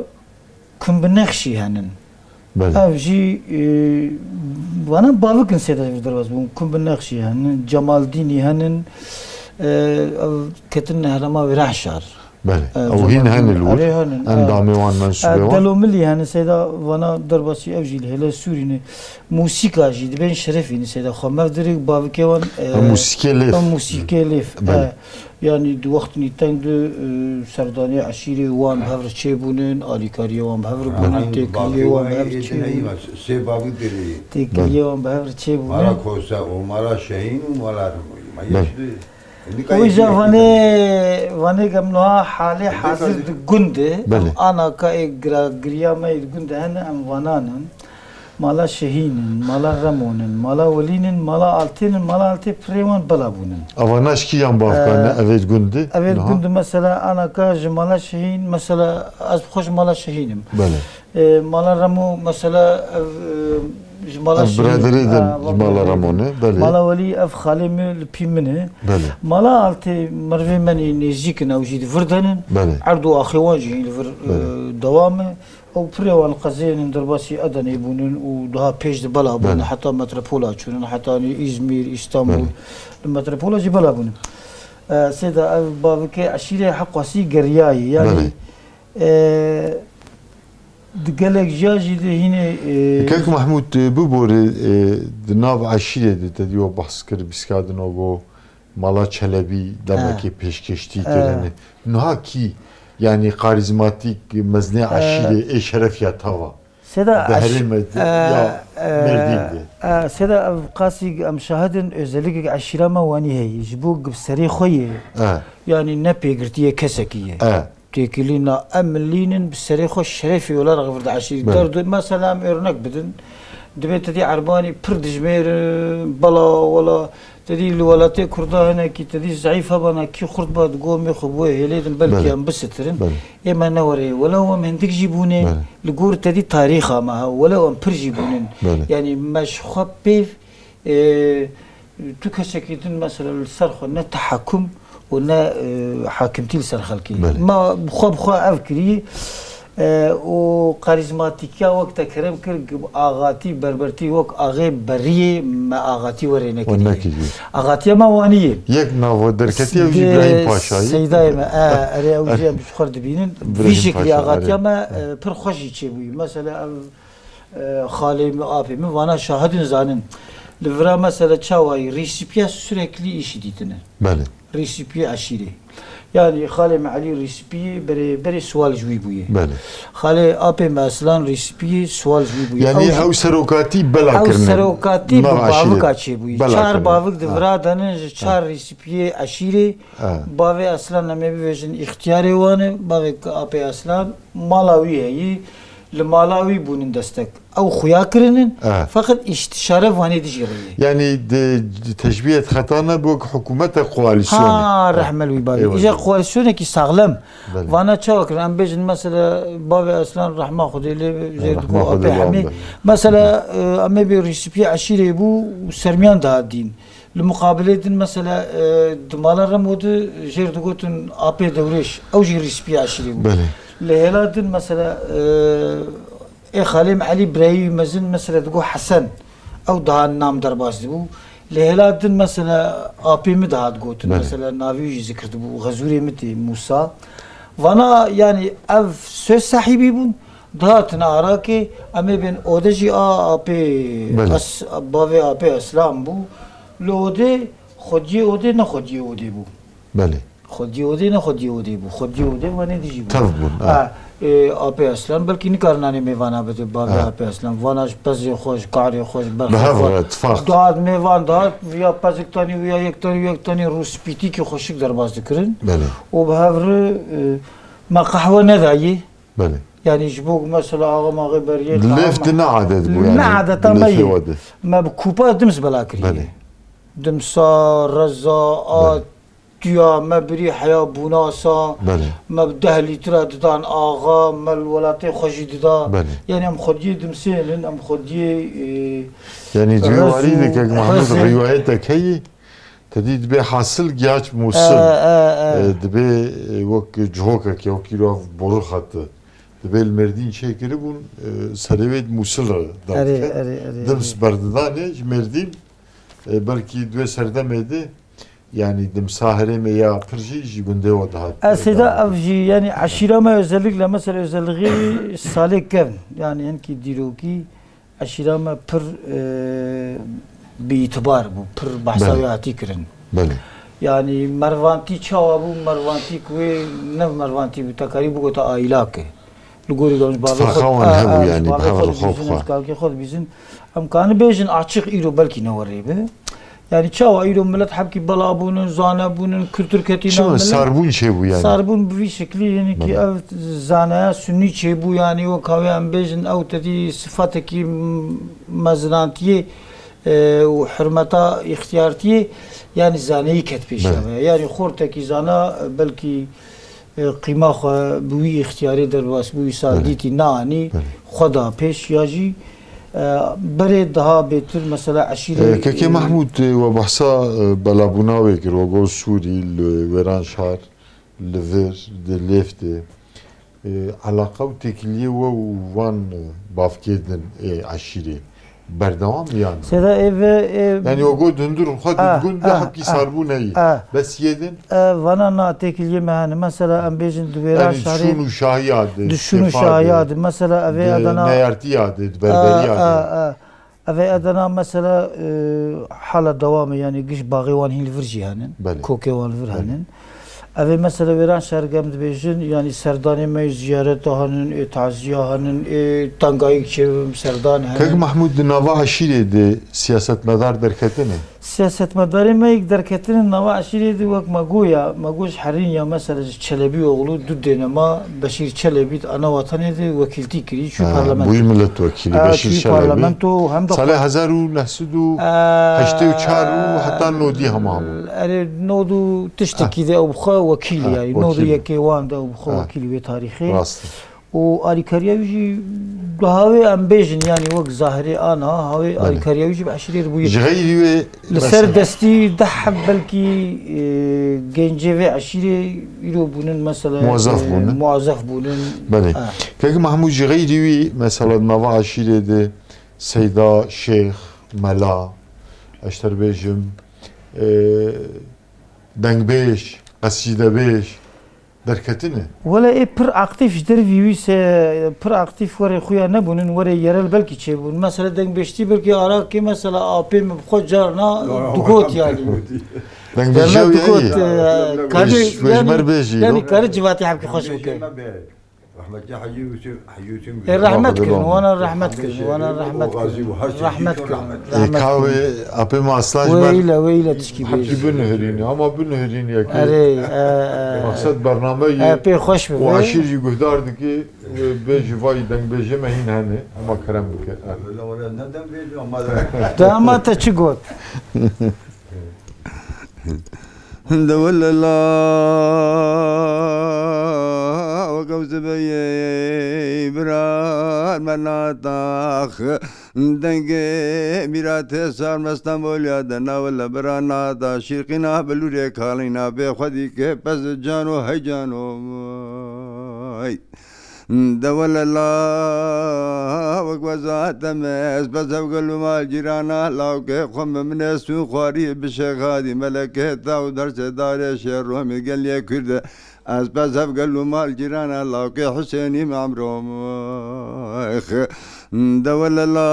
Kum bi Nexşî henin. Belê. Ev jî, e, vana bavikin sê de vir derbas bûn. Kum bi Nexşî henin, Cemaldînî henin, e, ev ketin herema Wêrehşar. Belê. E, Ew hîn Cemaldînî, henin li wir. erê henin, e. Endamê wan, mensûbê E, wan. Delomilî henin, seyda vana derbasî ev jî li hêle Sûrî ne. Mûsîka jî dibên şerefî ne, seyda xwe mev dirik, bavikê wan, e, Ew mûsîkê lêv. ew mûsîkê lêv. Belê. E, Yanî di wextî teng de, e, serdanê eşîrê wan bi hev re çêbûnin, alîkariyê wan bi hev re bûnin, Aha, têkiliyê bavê wan bi hev re ê çêbûnin. dineyî me, sê bavî dirê. Têkiliyê Belê. wan bi hev re çêbûnin. Mala Kosa û Mala Şehîn û Mala Rimoyî. Me Belê. yeş de. Nika Wî yê jî yekê vanê, vanê em niha halê Nika hazir di gund de, em Belê. anaka ê giragiriya me yê di gund de hene, em vanan in. Mala Şehîn in, Mala Remon in, Mala Welîn in, Mala Altên in, Mala Altê pirê wan bela bûnin. Ava naşkî yan bavka Ee, ne, evê gund e? Evê Niha? gund e, mesela, anaka ji Mala Şehîn, mesela, ez bi xwe ji Mala Şehîn im. Belê. Ee, Mala Remo, mesela, ev, e, ji Mala Ev Şehîn, biraderê de ha, ji Mala Remon e, belê. Mala Welî, ev xalê min, lipî min e. Belê. Mala Altê, mervê me nê-, nêzîk in, ew jî di vir de ne. Belê. Erd û axê wan jî hîn li vir, Belê. e, dewam e. Ew pirê wan qezênin derbasî Edenê bûnin û daha pêş di bela bûnin, Belê. heta metropola çûnin, heta nî Îzmîr, Îstanbul, Belê. li metropola jî bela bûnin. E, sêda ev bavikê eşîrê heqwasî geriyayî, yanî, Belê. e, di gelek jiya jî de hînê, e, Kek Mehmûd, e, bibore, e, di nav eşîrê de te dî we behs kir, bîska di nav o Mala Çelebî demekê He. pêşkêştî He. kirine. Niha kî, yanî karîzmatîk, meznê He. eşîrê ê şeref ya tava. Sêda Di eş-, herême de, e, ya e, Mêrdîn de. e, sêda ev qasî em şahidin, özellikle eşîra me wanî heye. Ji bo bi serê xwe ye. E. Yanî ne pêgirtiyê kesekî ye. E. Têkilîna em milînin bi serê xwe şerefê wela re vir de eşîrî. Belê. Derd, mesela em örnek bidin. Dibê te dî erbanî pir dijmêr, bela, wela, te dî li welatê Kurda hinekî, te dî zeîf heba, na kî xurt ba, digo em ê xwe bi wê hêlê din, belkî Belê. em bisitirin. Belê. Ê me ne were, welew em hindik jî bûne, Belê. li gor te dî tarîxa me ha, welew em pir jî bûnin. Belê. Yanî me ji xwe pêv, e, tu kesekî din mesela li ser xwe ne tehakum û ne, e, hakimtî li ser xelkê. Belê. Me bi xwe, bi xwe ev kirî, e, û karîzmatîkiya wek te kerem kir, axatî, berbertî wek axê beriyê me axatî were Wan nekiriye. nekiriye. Axatiya me wanî ye. Yek nava derketiye Di Îbrahîm Paşayî. Seydayê me, e, erê ew jî em ji xwe dibînin. Vî Îbrahîm şeklî Paşa, axatiya erê. me, e, pir xweş jî çêbûyî. Mesela ev, e, xalê min, apê min vana şahidin zanin. Li vira mesela çawayî rîsîpiya sürekli îşî dîtine. Belê. Rîsîpiyê eşîrê. Yanî xalê me Elî Rîsîpiyê berê, berê sual ji wî bûye. Belê. Xalê apê me Eslan Rîsîpiyê sual ji wî bûye. Yanî Ew jî ew serokatî bela ew kirine. serokatî Nav bi eşîrê. bavika çêbûye. Bela Çar kirine. bavik di Ha. vira de ne, ji Ha. çar Rîsîpiyê eşîrê. Ha. Bavê Eslan em ê bibêjin îxtiyarê wan e. Bavê apê Eslan mala wî heyî. Li mala wî bûnin destek. Ew xuya kirinin, Eh. feqet îstişare vanê dijî re ye. Yanî di, di teşbiyet xeta ne, bu hikûmete koalîsyonê. Ha, Eh. rehme li wî bavê. Eyvallah. Îja koalîsyonekî saxlem. Belê. Vana çawa kirin? Em bêjin mesela bavê Eslan rehma Xwedê lê jêr Rehma digo Xwedê apê lê hemî. Belê. Mesela, eh, em ê bê rîsipiyê eşîrê bû û sermiyan dihat dîn. Li muqabilê din mesela, e, di mala Remo de jêr digotin apê Dewrêş, ew jî rîspî eşîrê bû. Belê. Li hêla din mesela, e, ê xalê min Elî birayî wî mezin mesela digot Hesen, ew daha nam derbas dibû. Li hêla din mesela apê min dihat gotin, Belê. mesela navê wî jî zikir dibû, Xezûrê min tê Mûsa. Vana yanî ev söz sahîbî bûn. Dihatin Arakê, em ê bên ode jî a apê Belê. Es-, bavê apê Eslan bû. Li odê, xwediyê odê ne xwediyê odê bû. Belê. Xwediyê odê ne xwediyê odê bû. Xwediyê odê vanê dijî bû. Tev bûn, ha. Ha, e, apê Eslan belkî nikarin anê mêvana bide bavê Ha. apê Eslan. Vana ji pezê xwe, ji karê xwe, ji Bi berxê hev xwe. re, tifaq. Dihat mêvan dihat, ya pezek tanî, ya yek tanî, yek tanî rûspîtîkî xweşik derbas dikirin. Belê. Û bi hev re, e, me qehwe nedayê. Belê. Yanî ji bo mesela axa maxê beriyê Lêf qehwe di ne adet bû ne yani, adeta me lêfê yê. we di. Me bi kupa dims bela kiriye. Belê. Dimsa, reza, a Belê. tuya, me birî heya bûnasa, Belê. me bi deh lître didan axa, me li welatê xwe jî dida. Belê. Yanî em xwediyê dimsênin, em xwediyê, e, Yani rez cihwarî û dike ki Mahmud rez û rîwayetek heyî, te dî dibê hasil giyaç Mûsil. E, e, e. E, dibê, e, wek cihokek ya wekî rav borixat. Dibê li Mêrdîn çêkiribûn, e, serê wê di Mûsil re Erê, derdikevin. erê, erê, Dims erê. berdidanê ji Mêrdîn, e, belkî di wê serdemê de, yanî dimsa herêmê ya pir jî ji gundê we dihat. Ez hêda ev jî, yanî eşîra me özellikle, mesela özelliği salê kevn, yanî hinkî dîrokî, eşîra me pir, e, bi îtibar bû, pir behsa Belê. wê hatî kirin. Belê. Yanî mervantî çawa bû, mervantî ku wê ne mervantî bû, te karî bigota aîlake. Li gorî gam ji bavê Tifaqa xwe, wan a, hebû a, ji yanî, bi bavê hev xwe re xwe dibîzin, bixwe. ji kalkê xwe dibîzin. Em kanî bêjin açiq îro belkî ne werê be. Yanî çawa îro milet hebkî bela bûnin, zane bûnin, kultur ketî Çima nav milet. sarbûn çêbû yanî? Sarbûn bi vî şeklî, yanî ki Belê. ev zaneya sunnî çêbû, yanî wek hawê em bêjin, ew tedî sifatekî m-, mezinantiyê, e, û hurmeta îxtiyartiyê, yanî zaneyî ket pêşiya Belê. me. Yanî xortekî zana, e, belkî, e, qîma xwe bi wî îxtiyarê derbas bû, wî sal Belê. dîtî neanî, Belê. xwe da pêş ya jî, e, berê daha bêtir mesela eşîrê, E, Kekê e, Mehmûd, e, we behsa, e, belabûna wê kir, we got Sûrî li Wêranşar, li vir, di Lêf de. E, elaqa û têkiliyê we û van, e, bavkê din ê eşîrê berdewam yan? Sêda ê ve, ê, Yanî we got hundir xwe di a, gund de a, hebkî a, sarbûn heyî. a. Bes yê din? E, vana na têkiliyê me hene. Mesela em bêjin di Wêranşarê. Yanî di şûn û şahiya de, Di şûn û şahiya de. Mesela evê Di Adana. neyartiya de, di berberiya de. A, a, a. Evê Adana mesela, e, hala dewam e, yanî giş baxê wan hîn li vir jî henin. Belê. Kokê wan li vir Belê. henin. Evê mesela Wêranşar gem dibêjin, yanî serdanê me yê ziyareta henin, ê taziya henin, ê tengayîk çê serdan henin. Kek Mehmûd, di nava eşîrê de siyasetmedar derketine? Siyasetmedarê me yek derketine nava eşîrê de wek me goya, me got ji herîn ya mesela ji Çelebî oğlu du dênema Beşîr Çelebî di ana wetanê de wekîltî kirî, çû Ha, parlamento. bûyî milletvekîlî Ha, Beşîr çûyî Çelebî. parlamento hem de Salê xwe hezar û neh sed û heştê û çar û heta nodî hema bû. Erê, nod û tiştekî Ha. de ew bi xwe wekîlî Ha, yanî, nod û wekîlî. yekê wan de ew bi xwe Ha. wekîlî wê tarîxê. Rast e. Û alîkariya wî jî, hawê em bêjin, yanî wek zahirê ana, hawê Belê. alîkariya wî jî bi eşîrê re bûye. Ji xeyrî wê Li mesela ser destî deh heb belkî, e, gencê vê eşîrê îro bûnin, mesela, Muwezef e, bûnin. muwezef bûnin. Belê. Ha. Kek Mahmûd, ji xeyrî wî, mesela, di nava eşîrê de seyda, şêx, mela, ez ji te re bêjim, e, dengbêj, qesîdebêj, derketine. Wele ê pir aktîf ji dervî wî se, pir aktîf werê xuya nebûnin, werê yerel belkî çêbûn. Mesela dengbêjtî belkî Arakê mesela apê min bi xwe carna digot yanî. Dengbêjiya Carna wî digot, heye. e, Wê kari, ji, wê ji me re yanî, bêjî, yanî no? kari civatê hemkî xweş bike. Rahmetli Hacı Hüseyin, Hacı Hüseyin E, Bey. Rahmet kirin, Rahmetli wana rahmet kirin, wana rahmet kirin. Rahmet kirin. Ê, ka wê apê me Aslan ji ber Wê île, wê île tişkî bêjî. Hepkî binihirînî, ama binihirînî yekê. Erê, e, e. Maqsed bername yê E, pê xweş bibe. û eşîr jî guhdar dike, wê bêjî vay dengbêjê me hîn hene, ama kerem bike. E. Wele, wele, ne dengbêjî, ama De ama te çi got? De wele la weke zibeyê birar me natax. Dengê mîratê sar me Stenbolya de na wele bira nata şîrqîna bilûrê kalîna bê xwedî ke pez cano hey cano hey. De wele la wek wezate me, ez be zevgel û mal cîrana, lawkê xwe me min ê sû xwarî bi şêxadî, melekê te û dersê darê şêro min geliyê Kurde. Ez be zevgel û mal cîrana, lawkê Husênî me emro. De wele la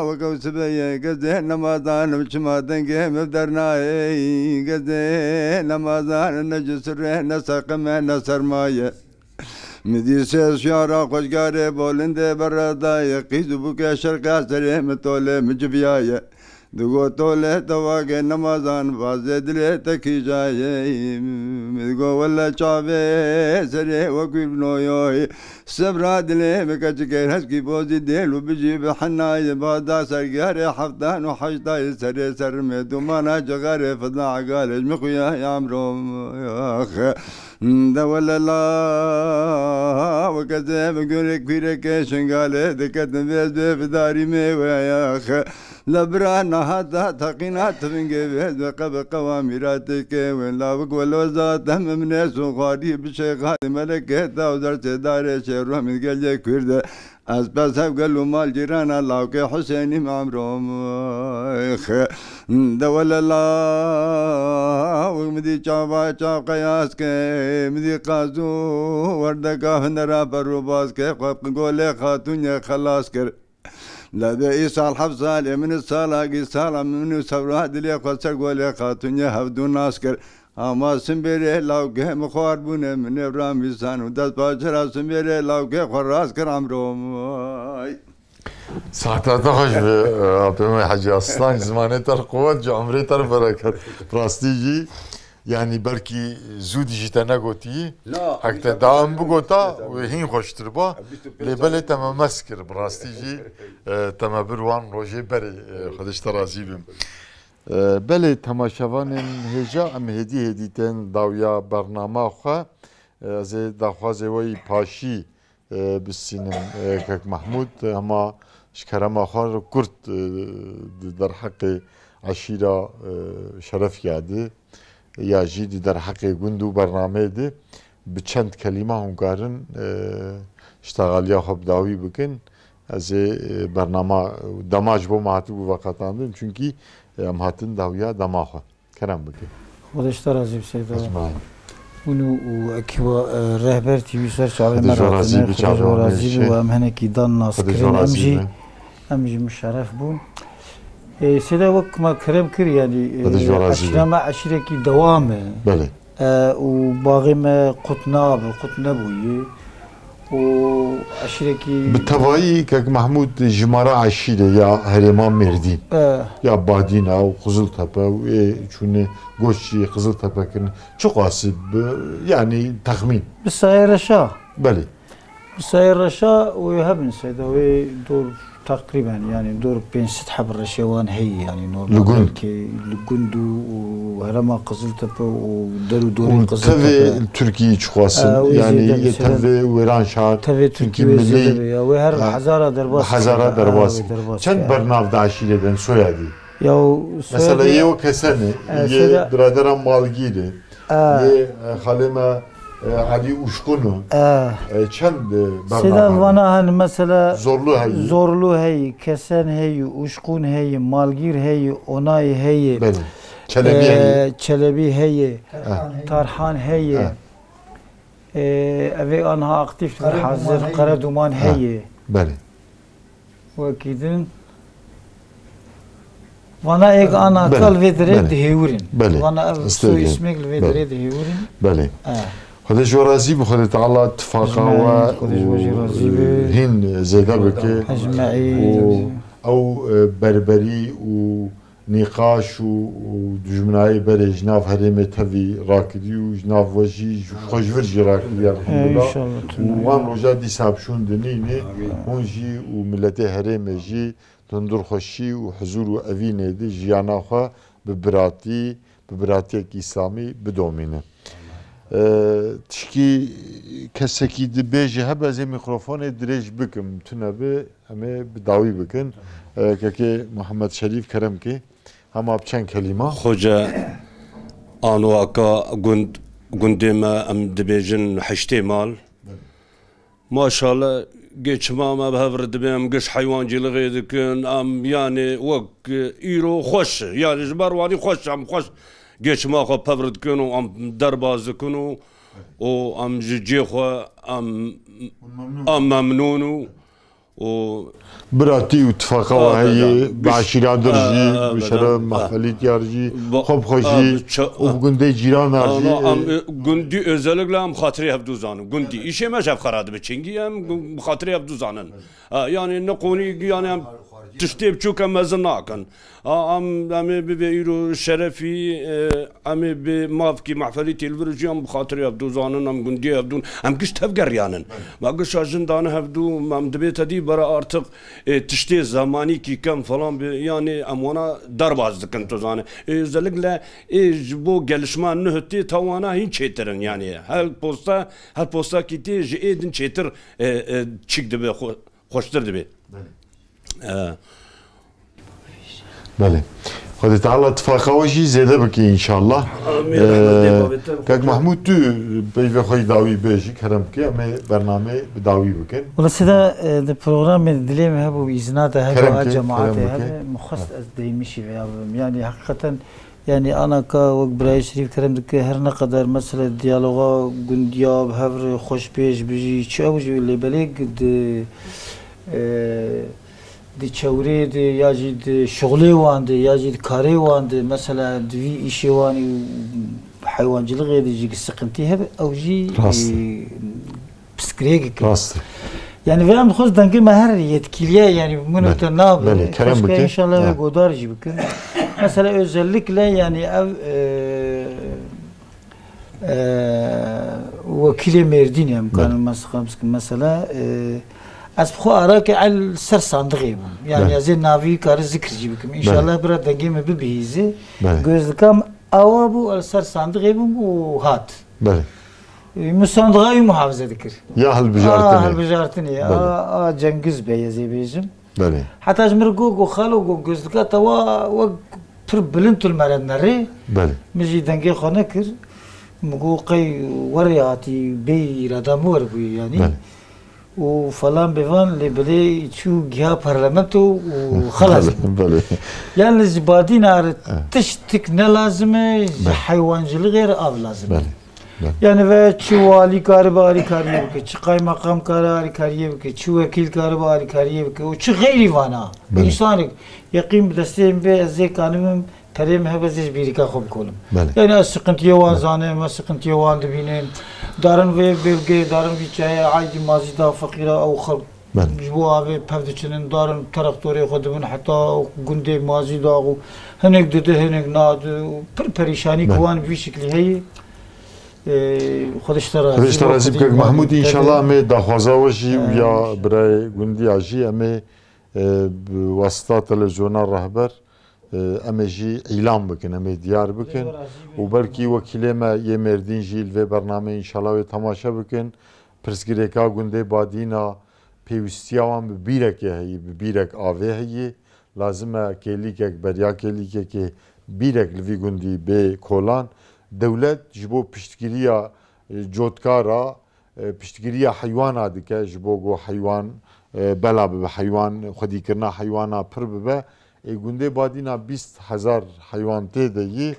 wek ew sibeyê, gezê nemazanim çima dengê min dernayê, gezê nemazanim ne ci sirê, ne seqime, ne sermaye. Mi dî sê şiyara xweşgarê bolindê beredayê, qîz û bûkê şerqa serê min tolê min civiyaye. Digot tolê tewagê nemazan, vazê dilê te kîjayê. Mi digot wele çavê serê wekî binoyoyê. Sebra dilê min keçikê heskî bozî dêl û bijî bi henayê. Bada sergarê heftan û heştayê serê ser me. Dumana cixarê fida egalê ji min xuya yamro. De wele la weke zê bi gurê kûrekê şingalê diketin vêz bê fidarî mêweyaxe. Le bira nahata teqîna tivingê vêz be qebe qewa mîratê kê wê. Lawik welo zate min ê sûxwarî bi şêxadî melekê te û dersê darê şêro min gelê Kurde. Ez be zevgel û mal cîrana lawkê Husênî me emro. De wele la wek min dî çava çav qeyas ke, min dî qazû werdeka hunera berûbaz ke, xwe golê xatûnê xelas kir. Lebê îsal heft salê min û salakî sala min û sewra dilê xwe ser golê xatûnê hevdû nas kir. Ama simbêrê lawkê min xwar bûne min ê ramîsan û dest paçera simbêrê lawkê xwe rast kir emro. Ay. Saeta te xweş be, e, apê me Hecî Aslan, zimanê te re quwet, ji emrê te re bereket. Rastî jî, yanî belkî zû dî jî te negotî. Na, Hek te dawam bigota, wê hîn xweştir ba. Lê belê te me mest kir, bi rastî jî, e, te me bir wan rojê berê, e, Xwedê ji te razî bim. E, belê, temaşevanên hêja, em hêdî hêdî tên dawiya bernama xwe. E, ez ê daxwazê we yî paşî, e, bistînim, e, Kek Mehmûd, e, hema ji kerema xwe re kurt, e, di derheqê eşîra, e, Şerefya de, ya jî di derheqê gund û bernameyê de bi çend kelîma hûn karin, e, ştexaliya xwe bi dawî bikin. Ez ê, e, bernama, dema ji bo me hatibû veqetandin, çunkî, e, em hatin dawiya dema xwe. Kerem bike. Xwedê ji te razî bi Seyda. Ecmaîn. Hûn û, û ekiba, e, Rehber T V ser çavê Xwedê me ji we razî ratine, bi, Xwedê ji we çavê me razî bi, şê. Û em hinekî dan Xwedê ji we naskirin. Em razî jî, bi. Em jî muşeref bûn. E, Seyda wek me kerem kir, yanî, e, Xwedê ji we razî bi. Eşîra me eşîrekî dewam e. Belê. E, û baxê me qut nabe, qut nebûye. û eşîrekî Bi tevayî Kek Mehmûd jimara eşîrê ya herêma Mêrdîn, E. ya Badîna û Qiziltepe û ê çûne goştî Qiziltepe kirin. Çiqas bi, yanî texmîn? Bi sayê reşa. Belê. Bi sayê reşa wê hebin Seyda, wê dor Teqrîben, yanî, dor pênc sed heb reşê wan heye, yanî, normal Li gund. Belkî li gund û, û herêma Qiziltepe û der û dorê Û Qiziltepe. Tevê Tirkiyê çiqas in, E, wê yanî, zêde be, yê seyda tevê Wêranşar, Tevê Tirkî Tirkî wê Milî, zêde be. Ya, wê her e, hezara derbas hezara kir. derbas E, kir. Wê derbas Çend kir. bernav de eşîrê den soyadî? Ya, Mesela, soyadî, yê o kesene, E, yê seyda biradera Malgîrê, E. yê, e, xalê me, e, Elî Uşkun o. E. E, çend, e, Seyda bernav vana hene, mesela, Zorlu heyî. Zorlu heyî, Kesen heyî, Uşkun heyî, Malgîr heyî, Onay heyî. Belê. Çelebî E, heyî. Çelebî heyî. Tarhan heyî. Tarhan heyî. E. E, evê anha aktif hazir, Qereduman heyî. Belê. Wekî din. Vana êk ana Belê, kal vê derê belê. dihêwirin. Belê. Vana ev Rastê soy gel. îsmêk li vê Belê. derê dihêwirin. Belê. E. Xwedê ji we razî bi, Xwedê Teala tifaqa Ecmaîn, we Xwedê ji we jî razî bi. hîn zêde bike. Ecmaîn. Û ew, e, berberî û nîqaş û, û dijminayê berê ji nav herêmê tevî rakirî û ji nav we jî ji xwe ji vir jî rakirî, elhamdulillah. Înşallah. Û wan roja dîsa bi şûn dinînê, Amîn. hûn jî û miletê herêmê jî di hundir xweşî û huzûr û evînê de jiyana xwe bi biratî, bi biratiyek îslamî bidomîne. E, tişkî kesekî dibêje hebe ez ê mîkrofonê dirêj bikim, tune bi, em ê bi dawî bikin. E, kekê Muhammed Şerîf kerem ke, hema bi çend kelîma. Xoce Anwaka gund, gundê me em dibêjin Heştê Mal. Maşallah, gê çima me bi hev re dibe, em giş heywancîlixê dikin, em, yanî, wek, e, îro xweş e. Yanî, ji ber wanî xweş e, em xweş gê çima xwe bi hev re dikin û em derbas dikin û, û em ji cê xwe em, Hûn memnûn em in? memnûn û, û Biratî û tifaqa we A, heye, beda. bi Biş-, eşîra dir a, jî, a, bi beda. şere A. mehfelî diyar jî, Ba-, xwe bi xwe a, jî bi ça-, û bi gundê cîran a, jî, ana, e, em, e, gundî özellikle em xatirê hevdû zanin. Gundî. Evet. Îşê me ji hev xera dibe. Çingî em gu-, bi xatirê hevdû zanin. Evet. A, yanî ne qonî, yanî em tiştê biçûk em mezin nakin. A, em, em ê bibe îro şerefî, e, em ê bi mafkî mehfelî têlvir jî em bi xatirê hevdû zanin, em gundiyê hevdûn, em giş tevgeriyanin. Evet. Ma gişa jin dane hevdû, em dibê te dî bera artık, e, tiştê zemanîkî kem falan bi, yanî em wana derbas dikin, tu zane. E, özellikle, e, ji bo gelişma nuh tê ta wana hîn çêtir in, yanî her posta, her postakî tê ji ê din çêtir, e, e, çîk dibe, xwe-, xweştir dibe. Belê. E. Belê. Xwedê Teala tifaqa we jî zêde bike înşallah. Amîn, Ee, rehmetê bavê te. Kak Mahmûd, tu peyvê xwe yî dawî bêjî, kerem bike, em ê bernameyê bi dawî bikin. Wela sida, e, di programê dilê me hebû, îzna te hebe, Kerem a ke, cemaatê kerem bike. hebe, min xwest Ha. ez deymişî veya bibim. Yani hakikaten, yani ana ka wek birayê Şerîf kerem dike, her ne kadar mesela diyaloga gundiya bi hev re xweş pêş bijî, çi ew jî lê belê di, e, di çewrê de ya jî di şixulê wan de ya jî di karê wan de, mesela di vî îşê wan û heywancilixê de jî siqintî hebe, ew jî, Rast e. e, piskirêk e. Rast e. Yani vê em dixwest dengê me her yetkiliye, yani min Belê. te nabe. Belê, kerem Xweşke bike. înşallah Ha. wê godar jî bikin. Mesela özellikle yani ev, e, e, wekîlê Mêrdînê em Belê. kanin mesela, mesela, e, ez bi xwe ara ke el ser sandiqê bûm. Yani Belê. ez ê navî kare zikir jî bikim. Belê. Înşallah bira dengê me bibihîze. Belê. Göz dikam awa bû, el ser sandiqê bûm û hat. Belê. E, min sandiqa wî muhafaze dikir. Ya hilbijartinê. A, hilbijartinê. Belê. A, a Cengiz Bey ez ê bêjim. Belê. Heta ji min re got, got, "Xalo," got, "gözlika te wa wek pir bilind tu li me re nerê." Belê. Min jî dengê xwe nekir. Min got, "Qey werê hatî bê îrada min werbûyî yanî." Belê. Û falan bevan lê belê çû giha parlamento û xelas. Belê, belê. Yani ji badîna re Eh. tiştik ne lazim e, ji Belê. heywancilixê re av lazim e. Belê. Belê. Yani ve çi walî karibe alîkariyê bike, çi qaymeqam kare alîkariyê bike, çi wekîl karibe alîkariyê bike û çi xeyrî vana. Belê. Însanek yeqîn bi destê min bê, ez zê kanibim, perê min hebe zê ji bîrîka xwe bikolim. Belê. Yani ez siqintiyê wan Belê. zanim, ez siqintiyê wan dibînim. Darin vê belgê, darin vî çayê aydî mazî da feqîra ew xelk Belê. ji bo avê pev diçinin, darin terektorê xwe dibin heta gundê mazî da û hinek didi, hinek nadi û pir perîşanî Belê. ki wan bi vî şiklî heye. Ee, Xwedê ji te razî Xwedê ji te be, razî Xwedê bike, Mahmûd, înşallah em ê daxwaza we jî û Ee, ya inşallah. birayê gundiya jî em ê, e, bi wasita televizyona Rehber, e, em ê jî îlan bikin, em ê diyar bikin. Xwedê razî be. Û belkî wekîlê me yê Mêrdîn jî li vê bernameyê înşallah wê temaşe bikin. Pirsgirêka gundê Badîna pêwîstiya wan bi bîrekê heyî, bi bîrek avê heyî. Lazim e kêlîkek, beriya kêlîkekê bîrek li vî gundî bê kolan. Dewlet ji bo piştgiriya, e, cotkara, e, piştgiriya heywana dike, ji bo ku heywan, e, bela bibe, heywan, xwedîkirina heywana pir bibe. Ê gundê Badîna bîst hezar heywan tê de yî,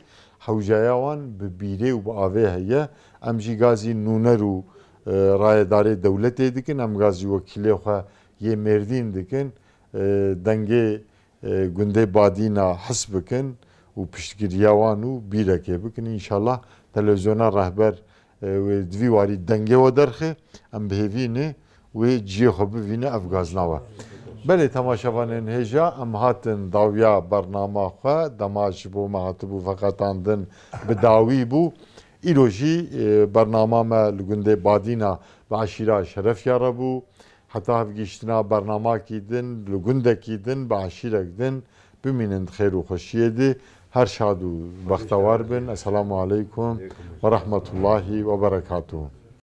hewcaya wan bi bîrê û bi avê heye. Em jî gazî nûner û, e, rayedarê dewletê dikin, em gazî wekîlê xwe yê Mêrdîn dikin. E, dengê e, gundê Badîna his bikin û piştgiriya wan û bîrekê bikin. Înşallah televizyona Rehber, e, wê di vî warî dengê we derxe, em bi hêvî ne wê ciyê xwe bivîne ev gazna we. Belê temaşevanên hêja, em hatin dawiya bernama xwe, dema ji bo me hatibû veqetandin bi dawî bû. Îro jî, e, bernama me li gundê Badîna bi eşîra Şerefya re bû. Heta hevgihiştina bernamakî din, li gundekî din, bi eşîrek din, bimînin di xêr û xweşiyê de. Her şad û bextewar bin. Esselamu aleykum ve rahmetullahi ve berekatuhu.